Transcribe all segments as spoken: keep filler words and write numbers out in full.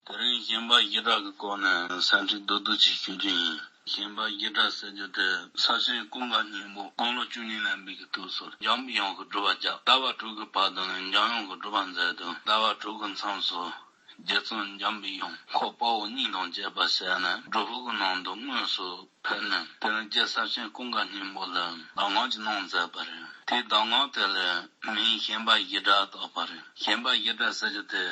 དེ་རིང་ཞེན་པ་བཞི་སྒྲ་གི་སྐོར་ནས་སེམས་ཁྲིད་བསྡུས་བསྡུས་ཅིག་ཞུ་རྒྱུ་ཡིན། ཞེན་པ་བཞི་སྒྲ་ཟེར་རྒྱུ་དེ་ས་ཆེན་ཀུན་དགའ་སྙིང་པོ་དགུང་ལོ་བཅུ་གཉིས་ལོན་པའི་གི་དུས་སུ་འཇམ་པའི་དབྱངས་ཀྱི་སྒྲུབ་པ་བརྒྱབ། ཟླ་བ་དྲུག་གི་བར་དུ་ནི་འཇམ་དབྱངས་ཀྱི་སྒྲུབ་པ་མཛད་དུས། ཟླ་བ་དྲུག་གི་མཚམས་སུ་རྗེ་བཙུན་འཇམ་པའི་དབྱངས་འཁོར་དཔའ་བོ་གཉིས་དང་བཅས་པ་བྱས་ནས་སྒྲུབ་ཕུག་གི་ནང་དུ་དངོས་སུ་ཕེབས་ནས། དེ་ནས་རྗེ་ས་ཆེན་ཀུན་དགའ་སྙིང་པོ་ལ་གདམས་ངག་ཅིག་གནང་མཛད་པ་རེད། དེའི་གདམས་ངག་དེ་ལ་མིང་ཞེན་པ་བཞི་སྒྲ་བཏགས་པ་རེད། ཞེན་པ་བཞི་སྒྲ་ཟེར་རྒྱུ་དེ་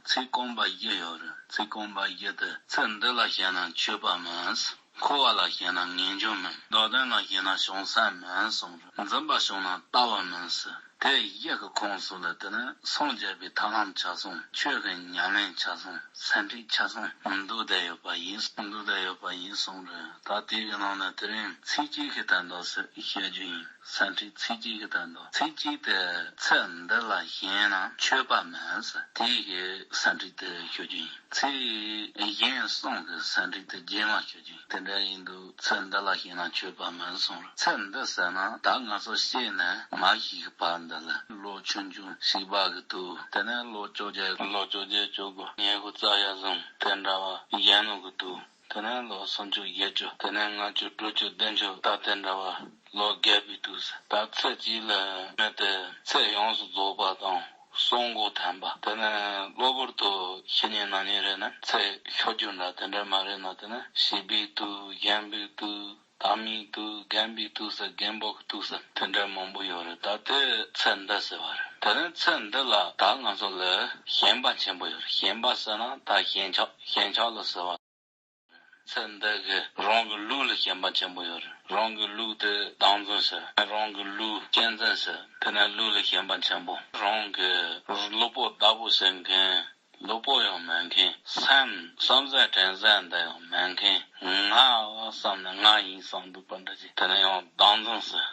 ཚིག་རྐང་པ་བཞི་ཡོད་རེད། ཚིག་རྐང་པ་བཞི་དེ། ཚེ་འདི་ལ་ཞེན་ན་ཆོས་པ་མིན། འཁོར་བ་ལ་ཞེན་ན་ངེས་འབྱུང་མིན། བདག་དོན་ལ་ཞེན་ན་བྱང་སེམས་མིན་གསུངས་རེད། འཛིན་པ་བྱུང་ན་ལྟ་བ་མིན་ཟེར། དེ་བཞི་གི་ཁོངས་སུ་ལ་དེ་ནི་སངས་རྒྱས་པའི་ཐབས་ལམ་ཆ་ཚང་། ཆོས་ཀྱི་ཉམས་ལེན་ཆ་ཚང་། སེམས་ཁྲིད་ཆ་ཚང་འདུས་བསྡད་ཡོད་པ་ཡིན། འདུས་བསྡད་ཡོད་པ་ཡིན་གསུངས་རེད། ད་དེ་གི་ནང་ནས་དེ་རིང་ཚིག་གཅིག་གི་དོན་དག་ཟེར་བཤད་རྒྱུ་ཡིན། སེམས་ཁྲིད་ཚིག་གཅིག་གི་དོན་དག་ཚིག་གཅིག་དེ། ཚེ་འདི་ལ་ཞེན་ན་ཆོས་པ་མིན་ཟེར། དེ་གི་སེམས་ཁྲིད་དེ་ཞུ་རྒྱུ་ཡིན། ཚེ་གཞན་གསུམ་གྱི་སེམས་ཁྲིད་དེ་རྗེས་མ་ཞུ་རྒྱུ་ཡིན། དེ་འདྲ་ཡིན་དུས་ཚེ་འདི་ལ་ཞེན་ན་ཆོས་པ་མིན་གསུངས་རེད། ཚེ་འདི་ཟེར་ན་ད་ང་ཚོ་ཤེས་ནས་མ་ཤེས་ཀྱི་བར་འདི་ལ་ལོ་ཆུང་ཆུང་བྱིས་པ་གི་དུས། དེ་ནས་ལོ་བཅོ་བརྒྱད། ལོ་བཅོ་བརྒྱད་བཅུ་དགུ། ཉི་ཤུ་རྩ་བཞི་བཟུང་དེ་འདྲ་བ་གཞོན་ནུ་གི་དུས། དེ་ནས་ལོ་སུམ་ཅུ་བཞི་བཅུ། དེ་ནས་ལྔ་བཅུ་དྲུག་ཅུ་བདུན་ཅུ། ད་དེ་འདྲ་བ་ལོ་རྒས་པའི་དུས་སུ། ད་ཚེ་གཅིག་ལ་མི་དེ་ཚེ་ཡོངས་སུ་རྫོགས་པ་དང་གསོན་པོ་ཐམས་ཅད་པ། དེ་ནས་གློ་བུར་དུ་ཤི་ཉེན་ན་ཉེན་རེད་ན་ཚེ་ཤོར་རྒྱུ་འདྲ་དེ་འདྲ་མ་རེད་ན། དེ་ནས་བྱིས་པའི་དུས། གཞོན་པའི་དུས། དྭངས་མའི་དུས། རྒན་པའི་དུས་ཟེར། རྒན་པོ་གི་དུས་ཟེར། དེ་འདྲ་མང་པོ་ཡོད་རེད། ད་དེ་ཚེ་འདི་ཟེར་བ་རེད། དེ་ནས་ཚེ་འདི་ལ་ད་ང་ཚོ་ལ་ཞེན་པ་ཆེན་པོ་ཡོད་རེད། ཞེན་པ་ཟེར་ན་ད་ཞེན་ཆགས། ཞེན་ཆགས་ལ་ཟེར་བ། ཚེ་འདི་གི་རང་གི་ལུས་ལ་ཞེན་པ་ཆེན་པོ་ཡོད་རེད། རང་གི་ལུས་དེ་བདག་འཛིན་བྱེད། རང་གི་ལུས་གཅེས་འཛིན་བྱེད། དེ་ནས་ལུས་ལ་ཞེན་པ་ཆེན་པོ། རང་གི་ལུས་པོ་བདག་པོ་བྱེད་མཁན། ལུས་པོ་ཡང་མེད་མཁན། སེམས་བསམ་གཞིག་དྲན་གཞི་འདི་ཡང་མེད་མཁན། ང་བསམ་ནས་ང་ཡིན་བསམ་འདུག་པ་འདྲ་ཅིག་དེ་ནས་ཡང་བདག་འཛིན་ཟེར།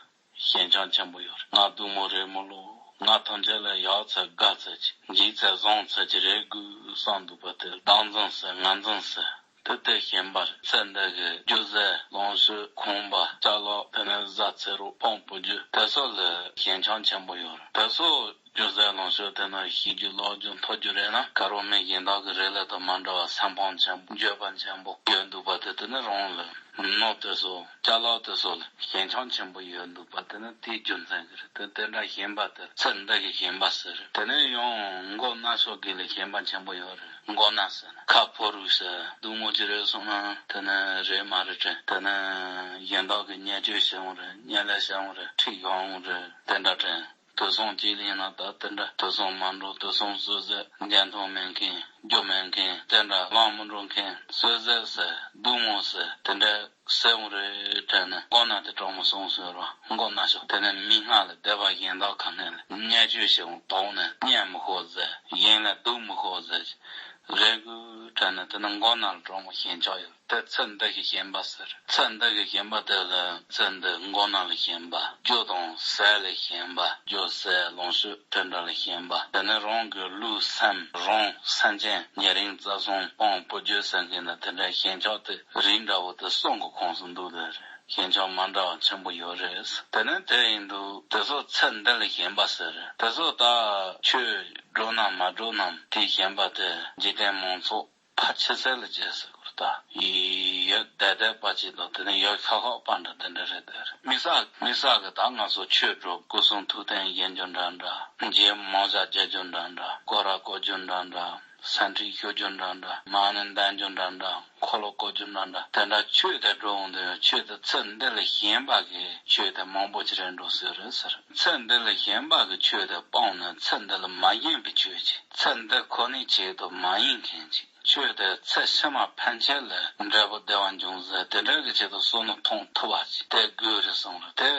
ཞེན་ཆགས་ཆེན་པོ་ཡོད་རེད། ང་སྡུག་མོ་རེད་མོ་ལོ། ང་ཐམས་ཅད་ལ་ཡག་ཚད་དགའ་ཚད་ཅིག་འཇིགས་ཚད་བཟང་ཚད་ཅིག་རེད་དགོས་བསམ་འདུག་པ་དེ་བདག་འཛིན་ཟེར། ང་འཛིན་ཟེར། དེ་དེ་ཞེན་པ་རེད། ཚེ་འདི་གི་རྒྱུ་ཟས་ལོངས་སྤྱོད་ཁང་པ་ཅ་ལག་དེ་ནས་བཟའ་ཚེ་རོགས་དཔོན་བུ་རྒྱུད་དེ་ཚོ་ལ་ཞེན་ཆགས་ཆེན་པོ་ཡོད་རེད། དེ་ཚོ་རྒྱུ་ཟས་ལོངས་སྤྱོད་དེ་ནས་ཤེས་རྒྱུ་ལོག་རྒྱུ་མཐོ་རྒྱུ་རེད་ན། དགའ་རབ་མི་གཞན་དག་གི་རེ་ལས་དང་མ་འདྲ་བ་སེམས་ཕམ་ཆེན་པོ་འགྱོད་པ་ཆེན་པོ་ཡོད་འདུག་པ་དེ་དེ་ནི་རང་ལ་ནོར་དེ་ཚོ་ཅ་ལག་དེ་ཚོ་ལ་ཞེན་ཆགས་ཆེན་པོ་ཡོད་འདུག་པ་དེ་ནི་དེའི་རྒྱུ་མཚན་གྱིས་རེད། དེ་དེ་འདྲ་ཞེན་པ་དེ་ཚེ་འདི་གི་ཞེན་པ་ཟེར། དེ་ནས་ཡང་མགོ་ན་སོགས་ཀྱི་ལ་ཞེན་པ་ཆེན་པོ་ཡོད་རེད། མགོ་ན་ཟེར་ན་ཁ་ཕོ་རུ་ཟེར། སྡུག་མོ་ཅི་རེད་སོང་ན་དེ་ནི་རེད་མ་རེད་དྲན། དེ་ནི་གཞན་དག་གི་བརྙས་བཅོས་བྱས་འོང་རེད། བརྙས་ལས་བྱས་འོང་རེད། ཁྲིད་གང་འོང་རེད། དེ་འདྲ་དྲན། དུག་གསུམ་གཅིག་ལ་ཡིན་ན་ད་དེ་འདྲ། དུག་གསུམ་མ་འགྲོ། དུག་གསུམ་གསོད་ཟས་འགྲན་སྡུར་མེད་མཁན། རྒྱུ་མེད་མཁན། དེ་འདྲ་ལམ་མི་འགྲོ་མཁན། གསོད་ཟས་ཟེར། སྡུག་མོ་ཟེར། དེ་འདྲ་ཟེར་འོང་རེད་དྲན་ནས་མགོ་ན་དེ་གྲོགས་མོ་སོང་ཟེར་བ། མགོ་ན་ཤོག་དེ་ནས་མི་སྔ་ལ་སྡེ་པ་གཞན་དག་ཁ་ནས་ལ་བརྙས་བཅོས་བྱས་འོང་དོགས་ནས་བརྙས་མི་ཤོག་ཟེར། གཞན་ལ་སྡུག་མི་ཤོག་ཟེར། རེད་དགོས་དྲན་ནས་དེ་ནས་མགོ་ན་ལ་གྲོགས་མོ་ཞེན་ཆགས་ཡོད། དེ་ཚེ་འདི་གི་ཞེན་པ་ཟེར། ཚེ་འདི་གི་ཞེན་པ་དེ་ལ་ཚེ་འདི་མགོ་ན་ལ་ཞེན་པ། རྒྱུ་དང་ཟས་ལ་ཞེན་པ། རྒྱུ་ཟས་ལོངས་སྤྱོད་དེ་འདྲ་ལ་ཞེན་པ། དེ་ནས་རང་གི་ལུས་སེམས་རང་སེམས་ཅན་ཉེ་རིང་རྩ་གསུམ་དཔོན་བུ་རྒྱུད་ཟེར་མཁན་ན་དེ་འདྲ་ཞེན་ཆགས་དེ་རིགས་འདྲ་བོ་དེ་གསུམ་གི་ཁོངས་སུ་འདུ་དེ་རེད། ཞེན་ཆགས་མ་འདྲ་བ་ཆེན་པོ་ཡོད་རེད། དེ་ནས་དེ་ཡིན་དུས་དེ་ཚོ་ཚེ་འདི་ལ་ཞེན་པ་ཟེར། དེ་ཚོ་ད་ཆོས་སྒྲུབ་ནམ་མ་སྒྲུབ་ནམ་དེའི་ཞེན་པ་དེ་འཇིག་རྟེན་མང་ཚོགས་ཕལ་ཆེ་ས་ལ་བྱས་ཟེར་དགོས་ད། ཡོད་བསྡད་བསྡད་པ་ཅིག་དང་དེ་ནས་ཡོད་ཤག་ཤག་པ་འདྲ་དེ་འདྲ་རེད་དེ། དམིགས་བསལ་དམིགས་བསལ་གི་ད་ང་ཚོ་ཆོས་སྒྲུབ་སྐུ་གསུང་ཐུགས་རྟེན་བཞེངས་རྒྱུ་འདྲ་འདྲ། རྗེས་མང་བཞག་རྒྱག་རྒྱུ་འདྲ་འདྲ། སྐོར་ར་སྐོར་རྒྱུ་འདྲ་འདྲ། སེམས་ཁྲིད་ཞུ་རྒྱུ་འདྲ་འདྲ། མ་ཎི་འདོན་རྒྱུ་འདྲ་འདྲ། འཁོར་ལོ་བསྐོར་རྒྱུ་འདྲ་འདྲ། དེ་འདྲ་ཆོས་དེ་འགྲོ་འོང་དུ་ཡང་ཆོས་དེ་ཚེ་འདི་ལ་ཞེན་པ་གི་ཆོས་དེ་མང་པོ་ཅིག་རེད་འགྲོ་སྲིད་རེད་ཟེར། ཚེ་འདི་ལ་ཞེན་པ་གི་ཆོས་དེ་སྤངས་ནས་ཚེ་འདི་ལ་མ་ཞེན་པའི་ཆོས་ཅིག་ཚེ་འདི་ཁོ་ནའི་ཆེད་དུ་མ་ཡེངས་མཁན་ཅིག་ཆོས་དེ་ཚེ་ཕྱི་མ་ཕན་ཆད་ལ་འབྲས་བུ་བདེ་བ་འབྱུང་ཟེར་དེ་འདྲ་གི་ཆེད་དུ་བསོད་ནམས་ཐོན་ཐུབ་པ་ཅིག་དེ་དགོས་རེད་གསུངས་རེད། དེ་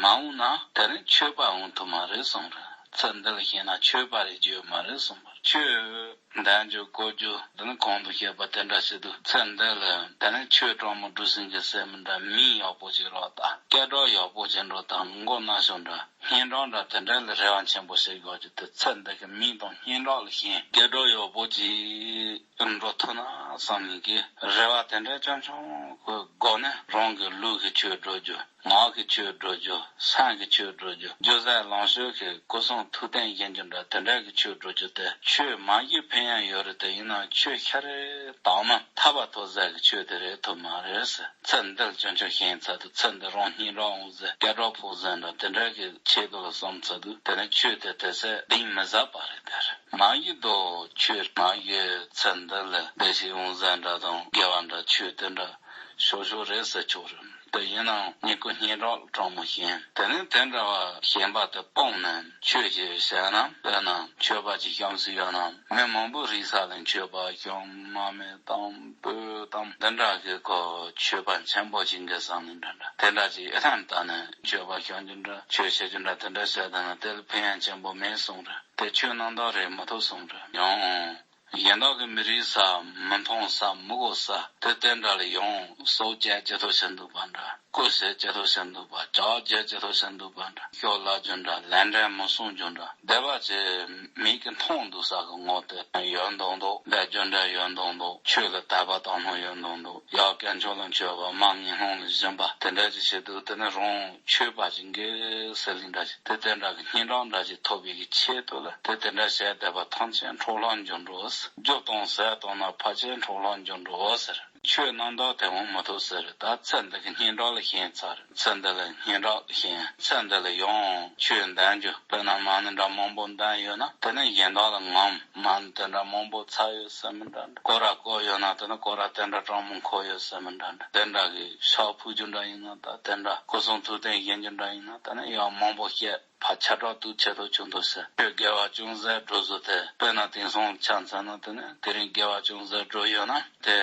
མ་འོངས་ན་དེ་རིང་ཆོས་པ་འོང་ཐུབ་མ་རེད་གསུངས་རེད། ཚེ་འདི་ལ་ཞེན་ན་ཆོས་པ་རེད་རྒྱུ་ཡོད་མ་རེད་གསུངས་པ་རེད། ཆོས་འདོན་རྒྱུ་བཀོལ་རྒྱུ་འདི་ནི་གོང་དུ་བཤད་པ་དེ་འདྲ་བྱེད་དུས་ཚེ་འདི་ལ་དེ་ནི་ཆོས་གྲོགས་མོ་འབྲུ་སྲིན་གྱི་སྲས་མི་འདྲ། མིང་ཡག་པོ་ཅིག་རག་ད། སྐད་གྲགས་ཡག་པོ་ཅིག་འགྲོ་ད། མགོ་ན་ཤོག་འདྲ། སྙན་གྲགས་འདྲ་དེ་འདྲ་ལ་རེ་བ་ཆེན་པོ་བྱེད་དགོས་ཀྱི་དེ། ཚེ་འདི་གི་མིང་དང་སྙན་གྲགས་ལ་ཞེན། སྐད་གྲགས་ཡག་པོ་ཅིག་འགྲོ་ཐུབ་ན་བསམ་ནས་ཀྱི་རེ་བ་དེ་འདྲ་ཆུང་ཆུང་གི་སྒོ་ནས། རང་གི་ལུས་ཀྱི་ཆོས་སྒྲུབ་རྒྱུ། ངག་གི་ཆོས་སྒྲུབ་རྒྱུ། སེམས་ཀྱི་ཆོས་སྒྲུབ་རྒྱུ། རྒྱུ་ཟད་ལོངས་སྤྱོད་ཀྱི་སྐུ་གསུང་ཐུགས་རྟེན་བཞེངས་རྒྱུ་འདྲ་དེ་འདྲ་གི་ཆོས་སྒྲུབ་རྒྱུ་དེ། ཆོས་མ་གཞི་ཕན་ཡོན་ཡོད་རེད་དེ། ཡིན་ནའང་ཆོས་ཤ་རེ་དྭངས་མ་ཐར་པ་ཐོབ་ཟེར་གི་ཆོས་དེ་རེད་ཐུབ་མ་རེད་ཟེར། ཚེ་འདི་ལ་ཆུང་ཆུང་ཞེན་ཚར་དུས། ཚེ་འདི་རང་སྙན་གྲགས་འོང་ཟེར། སྐད་གྲགས་ཕོག་ཟེར་འདྲ་དེ་འདྲ་གི་ཆེད་དུ་ལ་བསམ་ཚར་དུས། དེ་ནས་ཆོས་དེ་དེ་ཚེ་གདིང་མི་ཟབ་པ་རེད་དེ། མ་གཞི་དུ་ཆོས་མ་གཞི་ཚེ་འདི་ལ་བདེ་སྐྱིད་འོང་ཟེར་འདྲ་དང་། དགེ་བ་འདྲ་ཆོས་དེ་འདྲ་ཤོག་ཤོག་རེད་ཟེར་ཆོག་རེད། དེ་ཡིན་ནའང་སྙིང་ཁུ་སྙན་གྲགས་ལ་དྲང་མོ་ཞེན། དེ་ནས་དེ་འདྲ་བ་ཞེན་པ་དེ་སྤངས་ནས། ཆོས་ཞེས་བྱ་ན། དཔེར་ན་ཆོས་པ་ཅིག་གཤམ་གསལ་ཡོད་ན། མི་མང་པོ་རིག་ས་ལ་ཆོས་པ་གཤམ་མ་མེད་དང་བོད་དང་འདི་འདྲ་གི་གོ། ཆོས་པ་ཆེན་པོ་ཅིག་འགའ་བསམ་ནས་འདྲ་འདྲ་དེ་འདྲ་ཅིག་ཨེ་ཐམ་ལྟ་ནས། ཆོས་པ་གཤམ་རྒྱུ་འདྲ། ཆོས་བྱེད་རྒྱུ་འདྲ་དེ་འདྲ་བྱས་བསྡད་ན་དེ་ལ་ཕན་ཡོན་ཆེན་པོ་མེད་གསུངས་རེད། དེ་ཆོས་རྣམ་དག་རེད་མ་གཏོགས་གསུངས་རེད། ཡང་གཞན་དག་གི་མི་རིག་ས། མི་མཐོང་ས། མི་གོ་ས་དེ་དེ་འདྲ་ལ་ཡང་སྲོག་བཅད་ཅི་ཐུབ་བྱེད་འདུག་པ་འདྲ། རྐུ་བྱེད་ཅི་ཐུབ་བྱེད་འདུག་པ། ཇག་བྱེད་ཅི་ཐུབ་བྱེད་འདུག་པ་འདྲ། ཤོ་ལ་རྒྱུ་འདྲ། ལན་འདྲེན་མི་གསུང་རྒྱུ་འདྲ། སྡེ་པ་ཚོས་མིག་གིས་མཐོང་འདུག་ས་གི་ངོ་དེ་ཡོད་མདོག་མདོག། ལས་རྒྱུ་འདྲ་ཡོད་མདོག་མདོག། ཆོས་ལ་དད་པ་དང་སྣང་ཡོད་མདོག་མདོག། ཡ་སྐད་འཕྲིན་ལ་ཆོས་པ་མ་ངན་སློང་ལ་སྦྱིན་པ་དེ་འདྲ་ཅིག་བྱེད་འདུག་དེ་ནས་རང་ཆོས་པ་ཅིག་འགས་ཟེར་ལི་འདྲ་ཅིག་དེ་དེ་འདྲ་གི་སྙན་གྲགས་འདྲ་ཅིག་ཐོབ་པའི་གི་ཆེད་དུ་ལ། དེ་དེ་འདྲ་བྱས་བསྡད་པ་ཐམས་ཅད་འཕྲོ་བརླག་འགྱུར་འགྲོ། རྒྱུ་དང་ཟས་བཏང་ན་ཕལ་ཆེར་འཕྲོ་བརླག་འགྱུར་འགྲོ་ཟེར། ཆོས་རྣམ་དག་དེ་འོང་མི་ཐུབ་ཟེར། ད་ཚེ་འདི་གི་སྙན་གྲགས་ལ་ཞེན་ཚར། ཚེ་འདི་ལ་སྙན་གྲགས་ཞེན། ཚེ་འདི་ལ་ཡང་ཆོས་འདོན་རྒྱུ། དཔེར་ན་མ་ཎི་འདྲ་མང་པོ་འདོན་ཡོད་ན། དེ་ནས་གཞན་དག་ལ་ངམ། མ་ཎི་དེ་འདྲ་མང་པོ་ཚར་ཡོད་ཟེར་མི་འདྲ་འདྲ། སྐོར་ར་བསྐོར་ཡོད་ན། དེ་ནས་སྐོར་ར་དེ་འདྲ་གྲངས་མང་འཁོར་ཡོད་ཟེར་མི་འདྲ་འདྲ། དེ་འདྲ་གི་ཕྱག་ཕུལ་རྒྱུ་འདྲ་ཡིན་ན། ད་དེ་འདྲ་སྐུ་གསུང་ཐུགས་རྟེན་བཞེངས་རྒྱུ་འདྲ་ཡིན་ན། དེ་ནས་ཡང་མང་པོ་བཤད། ཕར་ཁྱབ་བསྒྲགས་དུ་ཆེ་ཐོག་ཆུང་ཐོག་ཟེར། ཆོས་དགེ་བ་ཅུང་ཟད་སྒྲུབ་ཟེར་ཏེ། དཔེར་ན་དེང་སང་ཆ་མཚོན་ན། དེ་ནས་དེ་རིང་དགེ་བ་ཅུང་ཟད་སྒྲུབ་ཡོད་ན། དེ་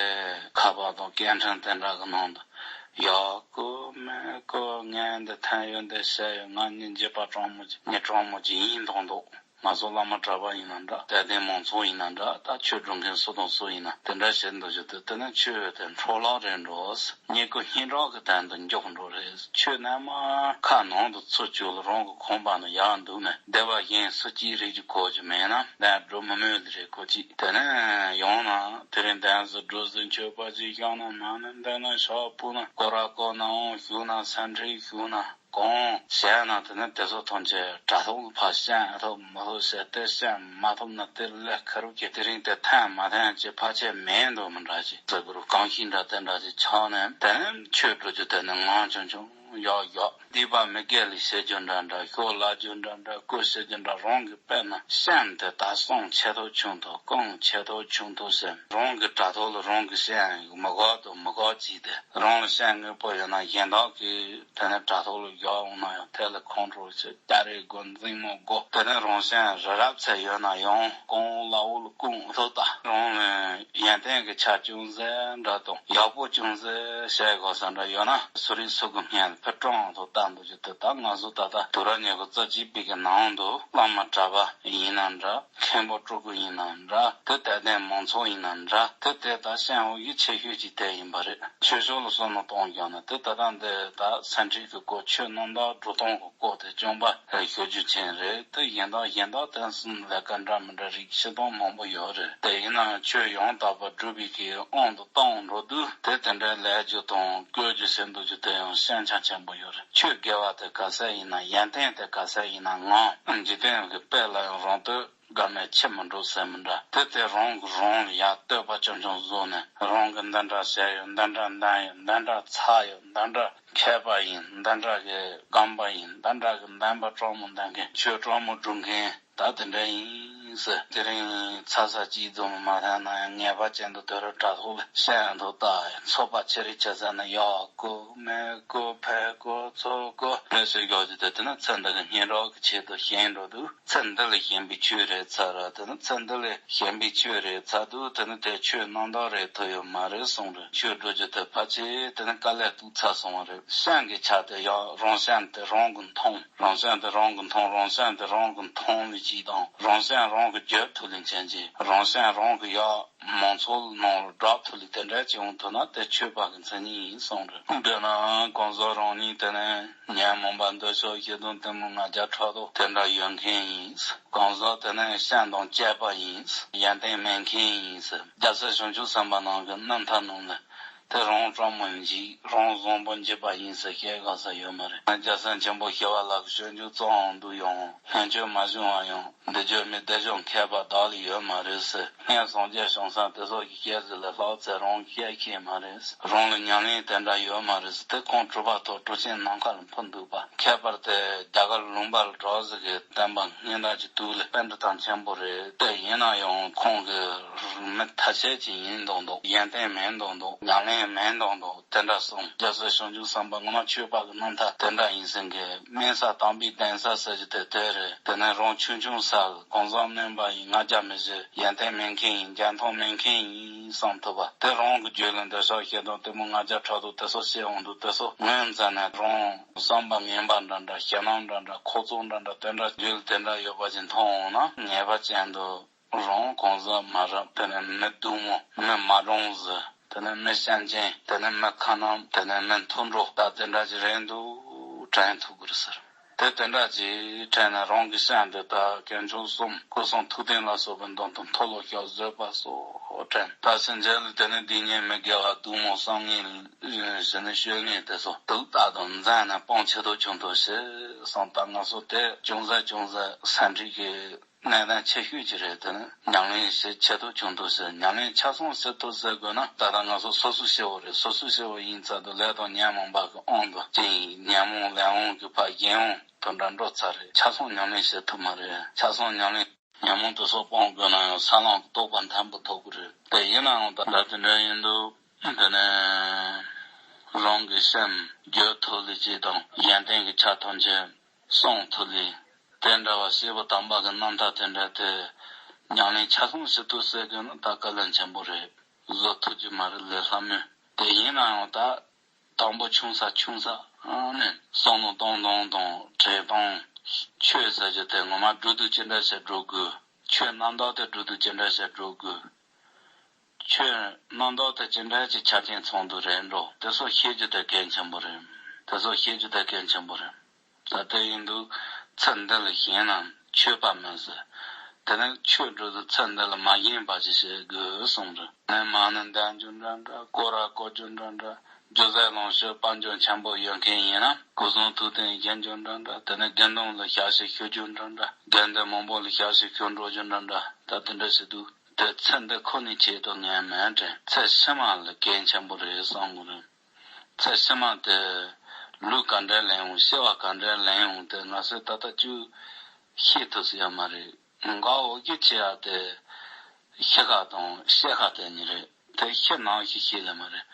ཁ་པར་དང་སྐད་འཕྲིན་དེ་འདྲ་གི་ནང་དུ། ཡ་ཀོ་མེ་ཀོ། ངས་འདི་ཐོན་ཡོད། འདི་བཤད་ཡོད། ང་མྱི་འཇིགས་པ་དྲང་མོ་ཅིག་མྱི་དྲང་མོ་ཅིག་ཡིན་མདོག་མདོག། ང་ཚོ་བླ་མ་གྲྭ་པ་ཡིན་ན་འདྲ། དད་ལྡན་མང་ཚོགས་ཡིན་ན་འདྲ། ད་ཆོས་སྒྲུབ་མཁན་སུ་དང་སུ་ཡིན་ན། དེ་འདྲ་བྱེད་འདུག་རྒྱུ་དེ། དེ་ནས་ཆོས་དེ་འཕྲོ་བརླག་རེད་འགྲོ། སྙིང་ཁུ་སྙན་གྲགས་ཀྱི་དོན་དུ་མགྱོགས་འགྲོ་རེད། ཆོས་རྣལ་མ་ཁ་ནང་དུ་ཚུད་བཅུག་ལ་རང་གི་ཁང་པ་ནང་ཡར་འདུག་ནས། སྡེ་པ་གཞན་སུ་གཅིག་རིག་རྒྱུ་གོ་རྒྱུ་མེད་ན། གདན་སྒྲུབ་མི་མོས་ལེ་རེད་ཁོ་གཅིག་དེ་ནས་ཡང་ན་དེ་རིང་གདན་ཟིག་སྒྲུབ་ཟིག་མཆོད་པ་ཅིག་བཞག་ན། མ་ཎི་འདོན་ན། ཕྱག་ཕུལ་ན། སྐོར་ར་བསྐོར་ན། འོང་བཞུགས་ན། སེམས་ཁྲལ་ཞུགས་ན། གང་བྱས་ན་དེ་ནས་དེ་ཚོ་ཐམས་ཅད་དྲ་ཐོག་ལ་ཕར་བཤད་ཐུབ་མ་ཐུབ་བྱས་ཏེ། བཤད་མ་ཐུབ་ན་དེ་ལས་ཁེར་རོ་གི་དེ་རིང་དེ་ཐོན་མ་ཐོན་ཅིག་ཕལ་ཆེར་མེད་འདུག་མི་འདྲ་ཅིག་ཟེར་དགོས་རུ། གང་ཞིག་འདྲ་དེ་འདྲ་ཅིག་ཆགས་ནས། དེ་ནས་ཆོས་སྒྲུབ་རྒྱུ་དེ་ནི་ངང་ཆུང་ཆུང་ཡག་ཡག་སྡིག་པ་མི་དགེ་ལས་བྱེད་རྒྱུ་འདྲ་འདྲ། ཤོ་ལ་རྒྱུ་འདྲ་འདྲ། རྐུ་བྱེད་རྒྱུ་འདྲ། རང་གི་དཔེར་ན་སེམས་དེ་ད་སང་ཆེ་ཐོག་ཆུང་ཐོག་གང་ཆེ་ཐོག་ཆུང་ཐོག་ཟེར། རང་གི་དྲ་ཐོག་ལ་རང་གི་སེམས་མི་དགའ་དང་མི་དགའ་ཅིག་དེ། རང་ལ་སེམས་དངོས་པོ་ཡོད་ན་གཞན་དག་གིས་དེ་ནས་དྲ་ཐོག་ལ་བཞག་འོང་ན་ཡང་དེ་ལ་ཁོང་ཁྲོ་བྱེད། སྐྱ་རེངས་དགོས། འཛིང་མོ་དགོས། དེ་ནས་རང་སེམས་རི་རབ་ཚད་ཡོད་ན་ཡང་གང་ལ་འོ་ལ་ཀུན་ཐོག་ད། རང་ལ་ཡོན་ཏན་གྱི་ཆ་ཅུང་ཟད་འདྲ་དང་ཡག་པོ་ཅུང་ཟད་བྱེད་དགོས་ས་འདྲ་ཡོད་ན། སུ་རིག་སུ་གི་སྙན་ལ་ཕི་ཀྲང་དུ་བལྟ་འདུག་རྒྱུ་དེ། ད་ང་ཚོ་ད་ལྟ་དུ་ར་ཉེ་གི་རྩ་གཅིག་པའི་གི་ནང་དུ་བླ་མ་གྲྭ་པ་ཡིན་ན་འདྲ། མཁན་པོ་སྤྲུལ་སྐུ་ཡིན་ན་འདྲ། དེ་དད་ལྡན་མང་ཚོགས་ཡིན་ན་འདྲ། དེ་དེ་ད་སེམས་འོ་ཡིད་ཆེས་ཤོས་ཀྱི་དེ་ཡིན་པ་རེད། ཆོས་ཕྱོགས་ལ་བསམ་བློ་གཏོང་རྒྱུ་ན། དེ་ད་ལྟ་འདི་ད་སེམས་ཁྲལ་གྱི་སྐོར། ཆོས་རྣམ་དག་སྒྲུབ་སྟངས་ཀྱི་སྐོར་དེ་སྦྱོང་བ་ཞུ་རྒྱུ་ཅན་རེད། དེ་གཞན་དག་གཞན་དག་དེ་གསུམ་ལས་ཀ་འདྲ་མི་འདྲ་རིགས་བྱེད་སྟངས་མང་པོ་ཡོད་རེད། དེ་ཡིན་ནའང་ཆོས་ཡང་དག་པར་སྒྲུབ་པའི་གི་དབང་དུ་བཏང་འགྲོ་དུས། དེ་དེ་འདྲའི་ལས་རྒྱུ་དང་བཀོལ་རྒྱུ་ཟེར་འདུག་རྒྱུ་དེ་ཡང་ཤན་ཆ་ཆེན་པོ་ཡོད་རེད། ཆོས་དགེ་བ་དེ་ག་ས་ཡིན་ན། ཡོན་ཏན་དེ་ག་ས་ཡིན་ན། ངང་འཇིག་རྟེན་གྱི་དཔལ་ལ་ཡང་རང་བསྟོད་དགའ་མོས་ཆེ་མི་འགྲོ་ཟེར་མི་འདྲ། དེ་དེ་རང་གིས་རང་ལ་ཡར་བསྟོད་པ་ཆུང་ཆུང་བཟོས་ནས། རང་གིས་འདི་འདྲ་བྱས་ཡོད། འདི་འདྲ་འདོན་ཡོད། འདི་འདྲ་ཚར་ཡོད། འདི་འདྲ་མཁས་པ་ཡིན། འདི་འདྲ་གི་རྒན་པ་ཡིན། འདི་འདྲ་གི་འདོན་པ་དྲང་མོ་འདོན་མཁན། ཆོས་དྲང་མོ་སྒྲུབ་མཁན་ད་དེ་འདྲ་ཡིན་ཟེར། དེ་རིང་ཚ་ས་གཅིག་ཙམ་མ་ཐོན་ན་ཡང་ངེས་པ་ཅན་དུ་དུ་རུ་དྲ་ཐོག་ལ་བཤད་འདུག་ད། ཚོགས་པ་ཆེ་རིགས་ཆ་ཟ་ན་ཡག་གོ་མེད་གོ་ཕེ་གོ་ཚོ་གོ་རེ་ཞིག་ཡོད་ཀྱི་དེ། དེ་ནི་ཚེ་འདི་གི་སྙན་གྲགས་ཀྱི་ཆེད་དུ་ཞེན་འགྲོ་དུས། ཚེ་འདི་ལ་ཞེན་པའི་ཆོས་རེད་ཚར་ར། དེ་ནི་ཚེ་འདི་ལ་ཞེན་པའི་ཆོས་རེད་ཚར་དུས། དེ་ནི་དེ་ཆོས་རྣམ་དག་རེད་ཐུབ་ཡོད་མ་རེད་གསུངས་རེད། ཆོས་སྒྲུབ་རྒྱུ་དེ་ཕལ་ཆེར་དེ་ནི་དཀའ་ལས་སྡུག་ཚར་སོང་བ་རེད། སེམས་ཀྱི་ཆ་དེ་ཡང་རང་སེམས་དེ་རང་གིས་མཐོང་། རང་སེམས་དེ་རང་གིས་མཐོང་། རང་སེམས་དེ་རང་གིས་མཐོང་ལ་གཅིག་དང་། རང་སེམས་རང་ རང་གི་རྒྱུད་ཐོག་ལས་མཁྱེན་ཅིང་རང་སེམས་རང་གི་ཡ་མང་ཚོགས་ནང་ལ་སྒྲུབ་ཐུབ་ལས་དེ་འདྲ་ཅིག་འོང་ཐུབ་ན་དེ་ཆོས་པ་གི་མཚན་ཉིད་ཡིན་གསུངས་རེད། དེས་ན་གང་ཟག་རང་ཉིད་དེ་ནི་ཉོན་མོངས་པ་འདོད་ཆགས་ཞེ་སྡང་གཏི་མུག་ང་རྒྱལ་ཕྲག་དོག་དེ་འདྲ་ཡོད་མཁན་ཡིན། གང་ཟག་དེ་ནི་སེམས་དང་བཅས་པ་ཡིན། ཡོན་ཏན་མེད་མཁན་ཡིན། རྒྱལ་སྲས་བྱང་ཆུབ་སེམས་དཔའ་རྣམས་ཀྱི་རྣམ་ཐར་ནང་ལ། དེ་རང་སྤྲང་མོ་འཇིགས་རང་བཟང་པོ་འཇིགས་པ་ཡིན་ཟེར་བཤད་དགོས་ས་ཡོད་མ་རེད། རྒྱལ་སྲས་ཆེན་པོ་ཞི་བ་ལྷ་གི་སྤྱོད་འཇུག་རྩ་བ་འདུག་ཡང་སྔོན་ཆད་མ་བྱུང་བ་ཡང་འདི་བརྗོད་མི་བདེ་སྦྱོང་མཁས་པ་བདག་ལ་ཡོད་མ་རེད་ཟེར། སྔོན་སངས་རྒྱས་བྱང་སེམས་དེ་སོགས་ཀྱི་སྐད་ཟིག་ལ་ལྷག་ཚེ་རང་བཤད་ཤེས་མ་རེད། རང་ལ་ཉམས་ལེན་དེ་འདྲ་ཡོད་མ་རེད་ཟེར། དེ་ཁོང་གྲུབ་པ་ཐོབ་གྲུབ་ཆེན་ནམ་མཁའ་ལ་འཕུར་འདུག་པ། ཁྱད་པར་དུ་རྒྱ་གར་ལུང་པ་ལ་གྲགས་ཟིག་གི་བསྟན་པ་སྔོན་དར་གྱི་དུས་ལ་པཎྜི་ཏ་ཆེན་པོ་རེད། དེ་ཡིན་ན་ཡང་ཁོང་གི་མི་ཐ་ཤལ་གྱི་ཡིན་མདོག་མདོག་ཡོན་ཏན་མེད་མདོག་མདོག་ཉམས་ལེན་མེད་མདོག་མདོག་དེ་འདྲ་གསུངས། རྒྱལ་སྲས་བྱང་ཆུབ་སེམས་དཔའ་ངོ་མ་ཆོས་པ་གི་རྣམ་ཐར་དེ་འདྲ་ཡིན་ཟིན་གི། དམན་ས་དམ་པའི་གདན་ས་ཟེར་གྱི་དེ་དེ་རེད། དེ་ནས་རང་ཆུང་ཆུང་ས་གང་ཟག་དམན་པ་ཡིན། ང་རྒྱལ་མི་བཞེས། ཡོན་ཏན་མེད་མཁན་ཡིན། རྒྱལ་མཐོང་མེད་མཁན་ཡིན་བསམ་ཐུབ་པ། དེ་རང་གི་རྒྱུད་ལ་འདོད་ཆགས་ཞེ་སྡང་གཏི་མུག་ང་རྒྱལ་ཕྲག་དོག་དེ་ཚོ་སྐྱེ་འོང་དུས་དེ་ཚོ་ངོས་འཛིན་ནས་རང་བསམ་པ་ངན་པ་འདྲ་འདྲ་ཞེད་སྣང་འདྲ་འདྲ་འཁོར་ཚོགས་འདྲ་འདྲ་དེ་འདྲ་རྒྱུད་ལ་དེ་འདྲ་ཡོད་པ་ཅིག་མཐོང་འོང་ན་ངེས་པ་ཅན་དུ་རང་གང་ཟག་མ་རབས། དེ་ནས་མི་སྡུག་མོ། མི་མ་འདྲོངས་ཟེར། དེ་ནས་མི་སེམས་ཅན། དེ་ནས་མི་ཁ་ནམ། དེ་ནས་མི་མཐུན་གྲོགས། ད་དེ་འདྲ་ཅིག་རེད་འདུག་དྲན་ཐུབ་ཀྱི་རེད་ཟེར། དེ་དེ་འདྲ་ཅིག་དྲན་ནས་རང་གི་སེམས་འདི་ད་དཀོན་མཆོག་གསུམ་སྐུ་གསུང་ཐུགས་རྟེན་ལ་སོགས་པའི་མདུན་དུ་མཐོལ་ལོ་བཤགས་བཟོད་པ་སོགས་དྲན། ད་སེམས་ཅན་ལ་དེ་ནས་སྡིག་ཉེས་མི་དགེ་བ་སྡུག་བསྔལ་བསམ་ངན་ཞི་ནས་སྤྱོད་ངན་དེ་ཚོ་དུག་ལྟར་དུ་འཛིན་ནས་སྤང་ཆེ་ཐུབ་ཆུང་ཐུབ་བྱེད་བསམ། ད་ང་ཚོ་དེ་ཅུང་ཟད་ཅུང་ཟད་སེམས་ཁྲལ་གྱི་གནད་དོན་ཆེ་ཤོས་ཅིག་རེད། དེ་ནི་ཉམས་ལེན་བྱེད་ཆེ་ཐུབ་ཆུང་ཐུབ་བྱེད། ཉམས་ལེན་ཆ་ཚང་བྱེད་ཐུབ་ཟེར་དགོས་ན་ད་ལྟ་ང་ཚོ་སོ་སོ་སྐྱེ་བོ་རེད། སོ་སོ་སྐྱེ་བོ་ཡིན་ཚར་དུས་ལས་དང་ཉོན་མོངས་པ་གི་དབང་དུ་བྱས་ཡིན། ཉོན་མོངས་ལས་དབང་གིས་ཕར་གཞན་དབང་དུ་འདྲ་འགྲོ་ཚར་རེད། ཆ་ཚང་ཉམས་ལེན་བྱེད་ཐུབ་མ་རེད། ཆ་ཚང་ཉམས་ལེན། ཉོན་མོངས་དེ་ཚོ་སྤང་དགོས་ན་ཡང་ས་ལམ་རྟོགས་པ་མཐོན་པོ་ཐོབ་ཀྱི་རེད། དེ་ཡིན་ན་ཡང་ད་ལྟ་དེ་འདྲ་ཡིན་དུས་དེ་ནས་རང་གི་སེམས་རྒྱུད་ཐོག་ལས་ཅིག་དང་ཡོན་ཏན་གྱི་ཆ་ཐམས་ཅད་སྲུང་ཐུབ་ལས། དེ་འདྲ་བ་སྐྱེས་བུ་དམ་པ་གི་རྣམ་ཐར་དེ་འདྲ་དེ་ཉམས་ལེན་ཆ་ཚང་བྱེད་ཐུབ་ཟེར་དགོས་ན་ད་དཀའ་ལས་ཆེན་པོ་རེད། བཟོ་ཐུབ་ཀྱི་མ་རེད་ལས་སླ་མོད། དེ་ཡིན་ན་ཡང་ད་དང་པོ་ཆུང་ས་ཆུང་ས་ནས་བསམ་བློ་གཏོང་སྟངས་དང་བྱེད་སྟངས། ཆོས་ཟེར་རྒྱུ་དེ་ངོ་མ་སྒྲུབ་དུས་ཅི་འདྲ་བྱས་སྒྲུབ་དགོས། ཆོས་རྣམ་དག་དེ་སྒྲུབ་དུས་ཅི་འདྲ་བྱས་སྒྲུབ་དགོས། ཆོས་རྣམ་དག་དེ་ཅི་འདྲ་ཅིག་ཆ་རྐྱེན་ཚང་དུ་རེད་འགྲོ། དེ་ཚོ་ཤེས་རྒྱུ་དེ་གལ་ཆེན་པོ་རེད། དེ་ཚོ་ཤེས་རྒྱུ་དེ་གལ་ཆེན་པོ་རེད། ད་དེ་ཡིན་དུས་ཚེ་འདི་ལ་ཞེན་ན་ཆོས་པ་མིན་ཟེར། དེ་ནས་ཆོས་སྒྲུབ་དུས་ཚེ་འདི་ལ་མ་ཞེན་པ་ཅིག་བྱེད་དགོས་གསུངས་རེད། ནད་མ་ནི་འདམ་རྒྱུ་འདྲ་འདྲ། བསྐོར་ར་བསྐོར་རྒྱུ་འདྲ་འདྲ། རྒྱུ་ཟས་ལོངས་སྤྱོད་དཔལ་འབྱོར་ཆེན་པོ་ཡོད་མཁན་ཡིན་ན་སྐུ་གསུང་ཐུགས་རྟེན་བཞེངས་རྒྱུ་འདྲ་འདྲ། དེ་ནས་དགེ་འདུན་ལ་ཞབས་ཕྱི་ཞུ་རྒྱུ་འདྲ་འདྲ། དགེ་འདུན་མང་པོ་ལ་ཞབས་ཕྱི་ཞུ་འགྲོ་རྒྱུ་འདྲ་འདྲ། ད་དེ་འདྲ་བྱེད་དུས་དེ་ཚེ་འདི་ཁོ་ནའི་ཆེད་དུ་ངས་མིན་དྲན། ཚེ་ཕྱི་མ་ལ་གལ་ཆེན་པོ་རེད་བསམ་གི་རེད། ཚེ་ཕྱི་མ་དེ་ལུས་ག་འདྲ་ལེན་འོང་། སྐྱེ་བ་ག་འདྲ་ལེན་འོང་དེ་ང་ཚོས་ད་ལྟ་ཅིག་ཤེས་ཐུབ་ས་ཡོད་མ་རེད། མགོ་བོ་གི་ཆེ་ཡ་དེ་ཤི་ཁ་དང་སྐྱེ་ཁ་དེ་གཉིས་རེད། དེ་ཤི་ནང་ཤི་ཤེས་ལེ་མ་རེད།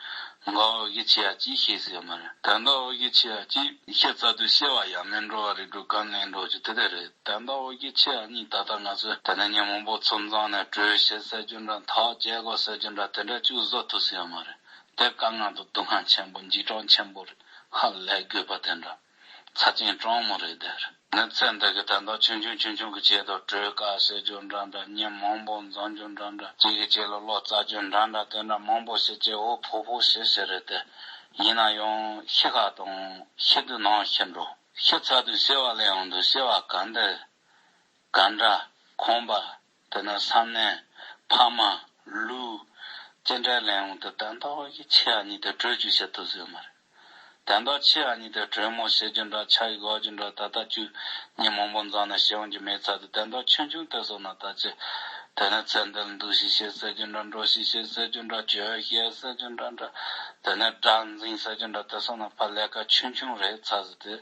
མགོ་བོ་གི་ཆེ་ཡ་གཅིག་ཤེས་ས་ཡོད་མ་རེད། ད་མདོ་བོ་གི་ཆེ་ཡ་གཅིག་ཤི་ཚར་དུས་སྐྱེ་བ་ཡང་མིན་འགྲོ་བ་རེད་འགྲོ་ག་ལེན་འགྲོ་རྒྱུ་དེ་དེ་རེད། ད་མདོ་བོ་གི་ཆེ་ཡ་གཉིས་ད་ལྟ་ང་ཚོས་དེ་ནས་ཉོན་མོངས་པ་ཚོ་འཛིན་ནས་གྲོས་བྱེད་ཟེར་རྒྱུ་འདྲ་འཐག་བྱེད་དགོས་ཟེར་རྒྱུ་འདྲ་དེ་འདྲ་ཅིག་བཟོ་ཐུབ་ས་ཡོད་མ་རེད། དེ་དཀའ་ངལ་དང་སྡུག་བསྔལ་ཆེན་པོ་འཇིགས་སྐྲག་ཆེན་པོ་རེད། ཧ་ལས་དགོས་པ་དེ་འདྲ། ཚབས་ཆེན་དྲང་མོ་རེད་དེ། ནི་ཚེ་འདི་གི་དོན་དག་ཆུང་ཆུང་ཆུང་ཆུང་གི་ཆེད་དུ་གྲོས་ཁ་བྱེད་རྒྱུ་འདྲ་འདྲ། ཉིན་མང་པོ་འཛོམས་རྒྱུ་འདྲ་འདྲ། གཅིག་གི་ཆེད་ལ་བློ་རྩ་རྒྱུ་འདྲ་འདྲ། དེ་འདྲ་མང་པོ་བྱེད་ཀྱི་འོ་ཕོ་ཕོ་ཞེ་ཞེ་རེད་དེ། ཡིན་ན་ཡང་ཤི་ཁ་དང་ཤི་དུས་ནང་ཤི་འགྲོ། ཤི་ཚར་དུས་སྐྱེ་བ་ལེན་འོང་དུས་སྐྱེ་བ་ག་འདི་ག་འདྲ། ཁང་པ། དེ་ནས་ས་གནས། ཕ་མ། ལུས། ཅི་འདྲ་ལེན་འོང་དུས་དོན་དག་གི་ཆེ་བ་གཉིས་དེ་གྲོས་ཅིག་བྱེད་ཐུབ་ས་ཡོད་མ་རེད། དོན་དག་ཆེ་བ་གཉིས་དེ་གྲོས་མོལ་བྱེད་རྒྱུ་འདྲ་ཆ་ཡི་དགོས་རྒྱུ་འདྲ་ད་ལྟ་ཅིག་ཉིན་མང་པོ་འཛོམས་ནས་བྱེད་འོང་རྒྱུ་མེད་ཚར་དུས་དོན་དག་ཆུང་ཆུང་དེ་སོང་ན་ད་ཅི། དེ་ནས་ཚེ་འདི་ལ་འདུག་ཤིག་ཤིག་ཟེར་རྒྱུ་འདྲ་འགྲོ་ཤིག་ཤིག་ཟེར་རྒྱུ་འདྲ་གྱོད་ཤིག་ཟེར་རྒྱུ་འདྲ་འདྲ། དེ་ནས་དགྲ་འཛིང་ཟེར་རྒྱུ་འདྲ་དེ་སོང་ན་ཕར་ལས་ཀ་ཆུང་ཆུང་རེད་ཚར་ཟིག་དེ།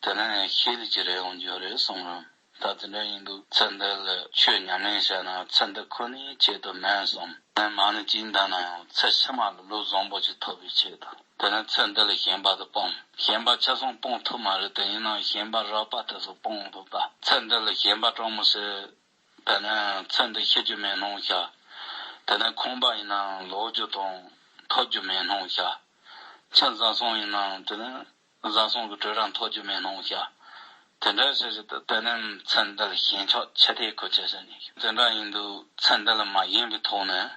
དེ་ནས་ཤེས་ལས་ཀྱི་རེ་འོང་རྒྱུ་རེད་གསུངས་རུང་། ད་དེ་འདྲ་ཡིན་དུས་ཚེ་འདི་ལ་ཆོས་ཉམས་ལེན་བྱས་ན་ཚེ་འདི་ཁོ་ནའི་ཆེད་དུ་མིན་གསུངས། དེ་མ་ཎི་གཅིག་བཏབ་ན་ཡང་ཚེ་ཕྱི་མ་ལ་ལུས་བཟང་པོ་ཅིག་ཐོབ་པའི་ཆེད་དུ། དེ་ནས་ཚེ་འདི་ལ་ཞེན་པ་དེ་སྤོང་། ཞེན་པ་ཆ་ཚང་སྤོང་ཐུབ་མ་རེད་དེ། ཡིན་ནའང་ཞེན་པ་རགས་པ་དེ་ཚོ་སྤོང་ཐུབ་པ། ཚེ་འདི་ལ་ཞེན་པ་དྲང་མོ་བྱེད། དེ་ནས་ཚེ་འདི་ཤི་རྒྱུ་མེད་སྣང་བྱ། དེ་ནས་ཁང་པ་ཡིན་ནའང་ལོག་རྒྱུ་དང་འཐོར་རྒྱུ་མེད་སྣང་བྱ། ཁྱིམ་བཟའ་ཚང་ཡིན་ནའང་དེ་ནས་བཟའ་ཚང་གི་གྲོས་ར་འཐོར་རྒྱུ་མེད་སྣང་བྱ། དེ་འདྲ་བྱས་བྱས་ཏེ་དེ་ནི་ཚེ་འདི་ལ་ཞེན་ཆགས་ཆེ་ཐལ་ཁོ་ཆ་བཞག་ནས། དེ་འདྲ་ཡིན་དུས་ཚེ་འདི་ལ་མ་ཞེན་པའི་ཐོག་ནས།